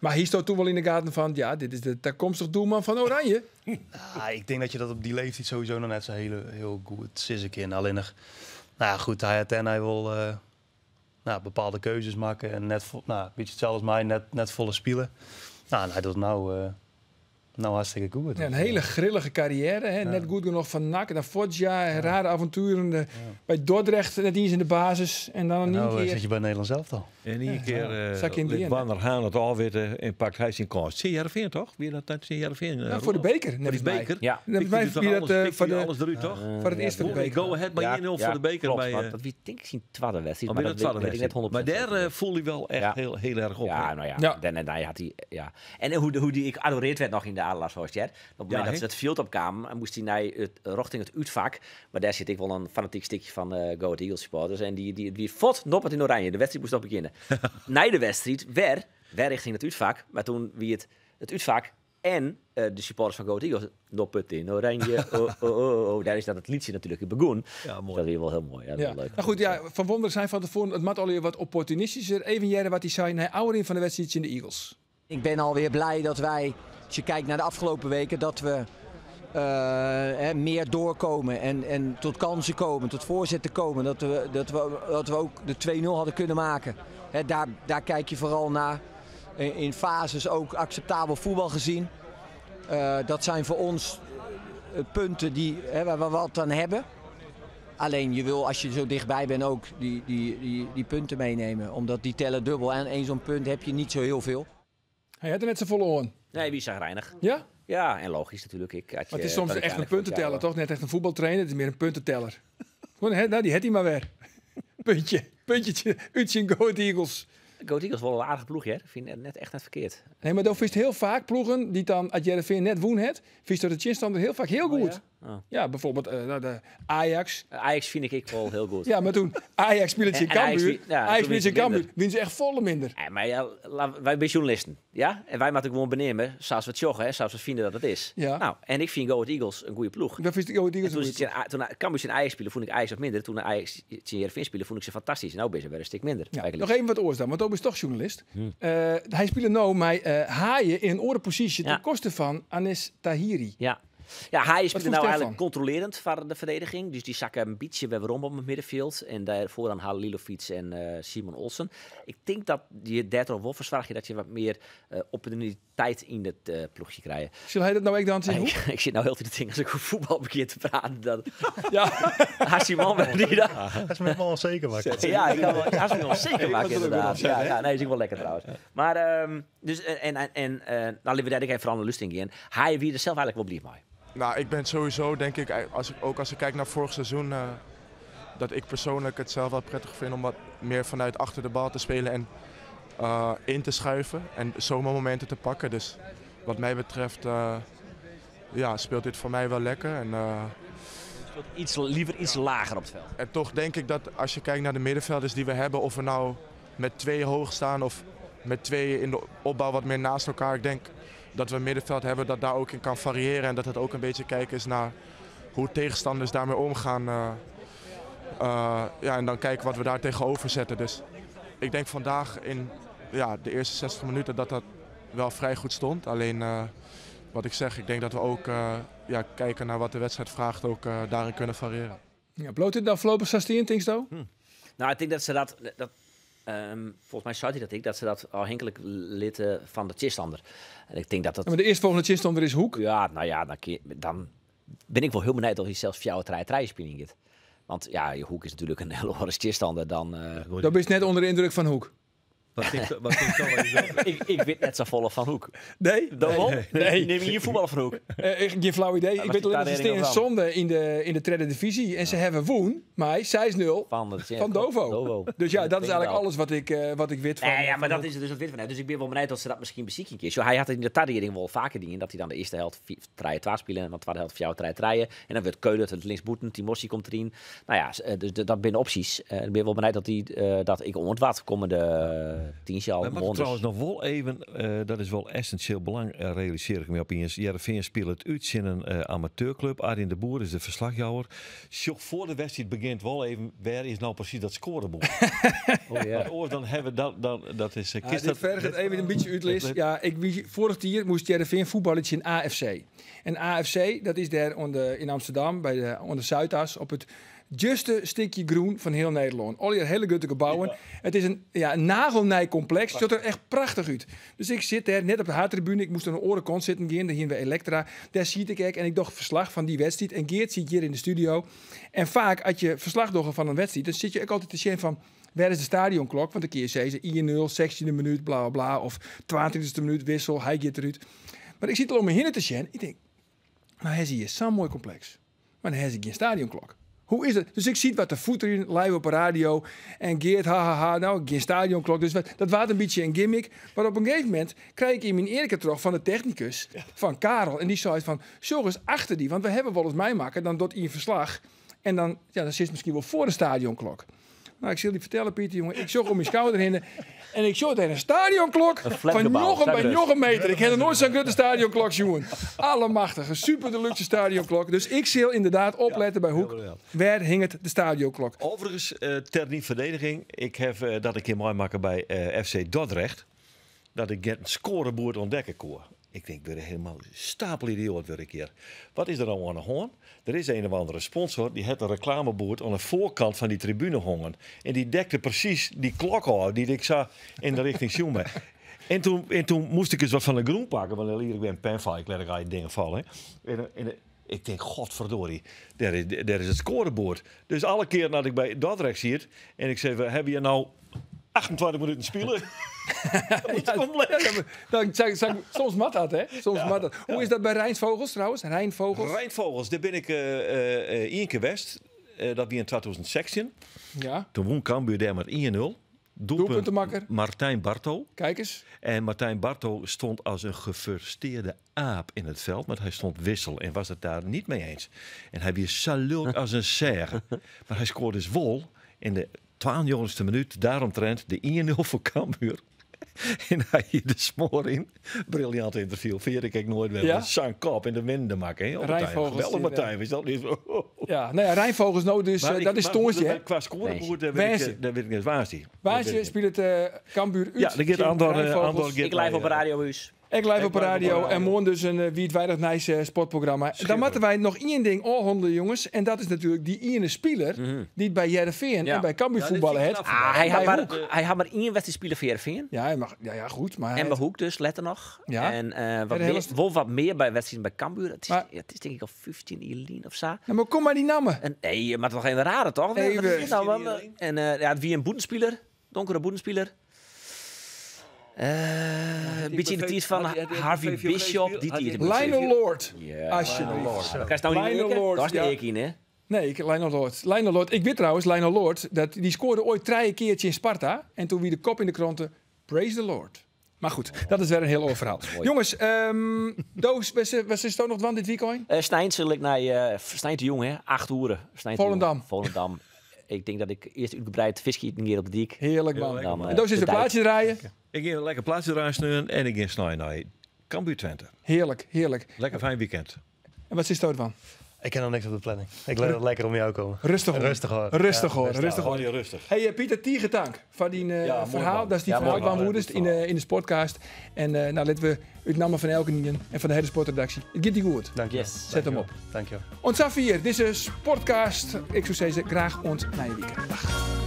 Maar hier stond toen wel in de gaten van, ja, dit is de toekomstig doelman van Oranje. Ah, ik denk dat je dat op die leeftijd sowieso nog net zo heel goed zit in. Alleen nog, nou ja, goed, hij had en hij wil nou, bepaalde keuzes maken en net, nou, een beetje hetzelfde als mij, net volle spelen. Nou, en hij doet nou, nou hartstikke goed. Ja, een hele grillige carrière. Hè? Net goed genoeg van NAC, naar Foggia, rare avonturen bij Dordrecht, net eens in de basis. En dan een Nou keer... zit je bij Nederland zelf al. En één keer Zak in liet die Warner Haan het alwitten en pakt hij zijn kans. Zie toch? Wie dat dat Heerenveen? Ja, voor de beker. Voor die beker. Ja. Net Pikt mij hij toch wie dat, alles, pikt voor hij de- alles eruit, toch? Voor het eerst voor de beker. Go Ahead maar 1-0 voor de beker. Klopt, bij, want dat wie denk ik zien tweede wedstrijd, alweer maar de dat tweede weet ik net wedstrijd. 100% Maar daar zeker. voel hij wel echt Ja. heel, heel erg op. Ja, hè? nou ja. Ja. En hij had hij, ja. En hoe die ik adoreerd werd nog in de Adelaarshorst, hè. Op het moment Ja, dat hè? ze het veld opkwamen, en moest hij naar het, richting het uitvak. Maar daar zit ik wel een fanatiek stukje van Go Ahead Eagles supporters. En die fot noppert in oranje. De wedstrijd moest nog beginnen. Na de wedstrijd, weer richting het uitvak. Maar toen wie het uitvak en de supporters van Go Ahead Eagles noppert in oranje. Oh, oh, oh, oh. Daar is dat het liedje natuurlijk begonnen. Ja, mooi. Dat is wel heel mooi. Ja, dat is Ja. wel leuk. Nou goed, ja, Van Wonderen zijn van tevoren, het mat alweer wat opportunistischer. Even jaren wat hij zei, hij ouder in van de wedstrijd in de Eagles. Ik ben alweer blij dat wij, als je kijkt naar de afgelopen weken, dat we meer doorkomen en tot kansen komen, tot voorzetten komen. Dat we ook de 2-0 hadden kunnen maken. Hè, daar kijk je vooral naar. In fases ook acceptabel voetbal gezien. Dat zijn voor ons punten waar we wat aan hebben. Alleen je wil, als je zo dichtbij bent, ook die punten meenemen. Omdat die tellen dubbel. En één zo'n punt heb je niet zo heel veel. Hij had er net zo volle oren. Nee, wie zagrijnig. Ja? Ja, en logisch natuurlijk. Ik, had Maar het je is soms dat ik echt een eigenlijk puntenteller, vorig jaar toch? Net echt een voetbaltrainer, het is meer een puntenteller. Gewoon, hè, nou, die had hij maar weer. Puntje, puntje, Utje Go Ahead Eagles. wel. Go Ahead Eagles wel een aardige ploeg, hè? Ik vind het net echt net verkeerd. Nee, maar dan vist heel vaak ploegen die dan, als Heerenveen net woen het, vist door de chinstander heel vaak heel goed. ja? Oh. Ja, bijvoorbeeld nou, de Ajax. Ajax vind ik wel heel goed. Ja, maar toen Ajax speelde in En Ajax Cambuur. ja, Ajax toen speelde in win ze Cambuur, minder. win ze echt volle minder. Ja, maar ja, wij zijn journalisten, ja? En wij moeten gewoon benemen, zoals we het joggen, hè, zoals we vinden dat het is. Ja. Nou, en ik vind Go Ahead Eagles een goede ploeg. Dat vist Go Ahead En Eagles toen, een goede ze toen Cambuur in Ajax spelen, vond ik Ajax wat minder. Toen Ajax in Heerenveen spelen, vond ik ze fantastisch. Nou ben ze weer een stuk minder. Ja, eigenlijk. nog even wat oors dan, want Tob is toch journalist. Hij speelde nou met Haaien in een orenpositie ten koste van Anis Tahiri. Ja. Ja, hij speelde vond nou Stefan? eigenlijk controlerend voor de verdediging. Dus die zakken een beetje weer rond op het middenveld. En daarvoor dan Halilovic en Simon Olsen. Ik denk dat je daardoor wel verzorg je dat je wat meer opportuniteit in het ploegje krijgt. Zal hij dat nou ook dan zien? Ik zit nou heel te denken als ik over voetbal begin te praten. Dat Ja. Simon die dat. Dat is me wel onzeker maken. Ja, ik kan wel, hij is me wel zeker maken dat ook inderdaad. wel opzetten, Ja, hè? ja, nee, is ook wel lekker trouwens. Maar, dus, en nou, laten we daar even vooral de lust in gaan. Hij wie er zelf eigenlijk wel blij mee. Nou, ik ben sowieso, denk ik, ook als ik kijk naar vorig seizoen, dat ik persoonlijk het zelf wel prettig vind om wat meer vanuit achter de bal te spelen en in te schuiven en zomaar momenten te pakken. Dus wat mij betreft, speelt dit voor mij wel lekker. En, Speelt liever iets lager op het veld. En toch denk ik dat als je kijkt naar de middenvelders die we hebben, of we nou met 2 hoog staan of met 2 in de opbouw wat meer naast elkaar. Ik denk dat we een middenveld hebben dat daar ook in kan variëren en dat het ook een beetje kijken is naar hoe tegenstanders daarmee omgaan. En dan kijken wat we daar tegenover zetten. Dus ik denk vandaag in de eerste 60 minuten dat dat wel vrij goed stond. Alleen wat ik zeg, ik denk dat we ook kijken naar wat de wedstrijd vraagt, ook daarin kunnen variëren. Ja, bloot dit dan voorlopig 16, denk je? Nou, ik denk dat ze dat, dat volgens mij zei hij dat ik, dat ze dat afhankelijk litten van de tegenstander. En ik denk dat dat... Ja, maar de eerstvolgende tegenstander is Hoek. Ja, nou ja, dan ben ik wel heel benieuwd of hij zelfs voor jou het rijspinning gaat. Want ja, je Hoek is natuurlijk een hele andere tegenstander dan... Dat is net onder de indruk van Hoek. Wat denkt wat ik weet net zo volle van Hoek. Nee? Dan wel? Nee. Neem je hier voetballen van Hoek? Geen flauw idee. Ja, Ik weet alleen dat ze daar steen zonde in de tweede divisie. En ze hebben woen, maar 6-0 van Dovo. Dus ja, dat is eigenlijk alles wat ik weet van. Nee, ja, maar van dat Hoek. is het dus wat wit van. Dus ik ben wel benieuwd dat ze dat misschien bezieken een keer. Zo, hij had in de tadering wel vaker dingen dat hij dan de eerste helft treien 2 spelen en dan de tweede helft voor jou treien treien. En dan wordt Keulen het linksboeten, Timossi komt erin. Nou ja, dus dat binnen opties. Ik ben wel benieuwd dat die dat ik ontwaat komende 10 jaar. Maar mag trouwens nog wel even, dat is wel essentieel belang, realiseer ik me opeens. Heerenveen speelt het uit in een amateurclub. Arjen de Boer is de verslagjouwer. Sjoch, voor de wedstrijd begint wel even, waar is nou precies dat scorebord? Oh, ja. Want dan hebben we dat, dan, dat is... Ja, dit vergt het even een beetje uitlis. Ja, vorig jaar moest Heerenveen voetballen in AFC. En AFC, dat is daar in Amsterdam, bij de, onder Zuidas, op het Djoerste stikje grûn fan hiel Nederlân. Allegear hiele grutte gebouwen. It is in, ja, in nagelnij kompleks. Sjocht der echt prachtich út. Dus ik sit dêr net op de haadtribune. Ik moast oan de oare kant sitten gean. Dêr hiene we Elektra. Dêr siet ik ek en ik doch ferslach fan dy wedstriid. En Geart sit hjir yn de studio. En faak as je ferslach dogge fan in wedstriid, dan sit je ek altyd te sjen fan wêr is de stadionklok? Want dan kinne je sizze 1-0, 16e minút, bla bla bla. Of 32e minút, wissel, hy giet derút. Mar ik siet al om my hinne te sjen. Ik tink, no ha se hjir sa'n moai kompleks. Mar dan ha se gjin stadionklok. Hoe is dat? Dus ik siet wat te foeterjen live op de radio. En Geart, ha ha ha, no gjin stadionklok. Dus wat, dat waard in bytsje in gimmick. Mar op in gegeven momint krij ik yn myn earke troch fan de technikus, fan Karel. En dy seit fan, sjoch ris achter dy. Want we hawwe wolris meimakke, dan docht ien ferslach. En dan, ja, dan sitst miskien wol foar de stadionklok. Nou, ik sil dy fertelle, Pieter, jonge. Ik sjoch om myn skouder hinne en ik sjoch dêr in stadionklok Een fan flatgebou, 9 by sa grut. 9 meter. Ik ha noch noait sa'n grutte stadionklok sjoen. Allemachtig, in super deluxe stadionklok. Dus ik sil ynderdaad oplette by Hoek. Wêr hinget de stadionklok? Overigens, ter dyn ferdediging, ik haw dat in kear meimakke by FC Dordrecht, dat ik gjin skoareboerd ûntdekke koe. Ik tink, wurd helemaal stapelidioat wurd ik hjir. Wat is der no oan de hân? Der is een of andere sponsor, dy hat in reklameboerd oan de foarkant fan dy tribune hongen. En dy dekte presys dy klok ôf, dy't ik sa yn de richting sjoen ha. En toen moast ik ris wat fan de grûn pakke, want dan liet ik wer in pen falle, ik lit ek allegear dingen falle. En ik tink, godverdorie, dêr is it skoareboerd. Dus alle kearen dat ik by Dordrecht siet en ik sei, we hawwe hjir no 28 minuten spile. Ja, dan, soms moat dat, hè? Soms moat dat. Hoe is dat by Rijnvogels trouwens? Rijnvogels? Rijnvogels, dêr bin ik ien kear west. Dat wie yn 2016. Toen wûn Cambuur dêr mar 1-0. Doelpuntenmakker. Martijn Barto. Kijk eens. En Martijn Barto stond als een gefrustreerde aap in het veld, want hy stond wissel en was het daar niet mee eens. En hy wie sa lulk as in seage. Mar hy skoarde dus wol yn de 92e minút, daaromtrent, de 1-0 foar Cambuur. En hy hie de smoar yn. Briljant ynterview, ferjit ik ek noait wer. Ja? Sa'n kop en de winnende makke, hè, op het ein. Rijnvogels Geweldig, die, Martijn, wist dat niet? Ja, nou ja, Rijnvogels no dus, Maar dat is maar tongersdei, hè? Qua scorebord, daar weet ik, Woansdei. daar weet ik net woansdei. Woansdei spilet Cambuur út Ja, dan giet tsjin Andor Rijnvogels. Andor giet Ik live nei, op de radio ús. Ik live Ik op de live op de radio radio. en moarn dus in wiidweidich nijs sportprogramma. Dan Schitterend. moatte wy noch ien ding ôfhannelje, jonges. En dat is natuerlik dy iene spiler dy't by Hearrenfean en by Cambuur Ja, dit fuotballe vind ik hat. knap van Ah, hy By hat mar, Hoek. hy hat mar ien wedstriid spile foar Hearrenfean. Ja, hy mag, ja, ja, goed. Maar En hy by Hoek dus, letter noch. Ja. En wat de hele meer, wol wat mear by wedstriden by Cambuur. It is, Maar ja, it is tink ik al 15 jier lyn of sa. Ja, mar kom mar dy namme. En, nee, je moat noch even rade, toch? Wat is Even. dit nou? Wat, en ja, it wie in bûtenspiler. Donkere bûtenspiler. In bytsje yn de tiid fan Harvey Bishop. Dy tiid. Lionel Lord. Ja. Alsjeblieft. Dat krijst nou niet Lionel in Lord, Dat is ja. de eek in, hè? Nee, ik, Lionel Lord. Lionel Lord. Ik wit trouwens, Lionel Lord, dat, dy skoarde oait trije kear tsjin Sparta. En toen wie de kop yn de kranten, praise the Lord. Mar goed, dat is wer in hiel oar ferhaal. Jonges, Doos, wat is it noch dwaan dit wykein? Snein sil ik nei sneintejûn, hè? 8 oere. Sneintejûn. Volendam. Volendam. Ik tink dat ik earst útgebreid fisk iten gean op de dyk. Hearlik, man. Dan, En Doos is de de dijk. plaatsje draaien. Ik gean lekker plaatsje draaien sneon en ik gean snein nei Cambuur Twente. Hearlik, hearlik. Lekker fijn weekend. En wat is dat van? Ik ken nog niks op de planning. Ik laat het lekker om jou komen. Rêstich oan. Rêstich oan. Rêstich Ja, oan, rêstich rêstich Hâld oan. je rêstich. Hey, Pieter, tige tank foar dyn Ja, moai, ferhaal. man. Dat is dy Ja, ferhaal moai, man. dwaan woest yn de sportcast. En nou, litte we út namme fan elkenien en fan de hiele sportredaksje. It giet dy goed. Dank je. Yes. Set him op. Dank je. Oant safier, dizze sportcast. Ik soe sizze, graach oant nije wike. Dag.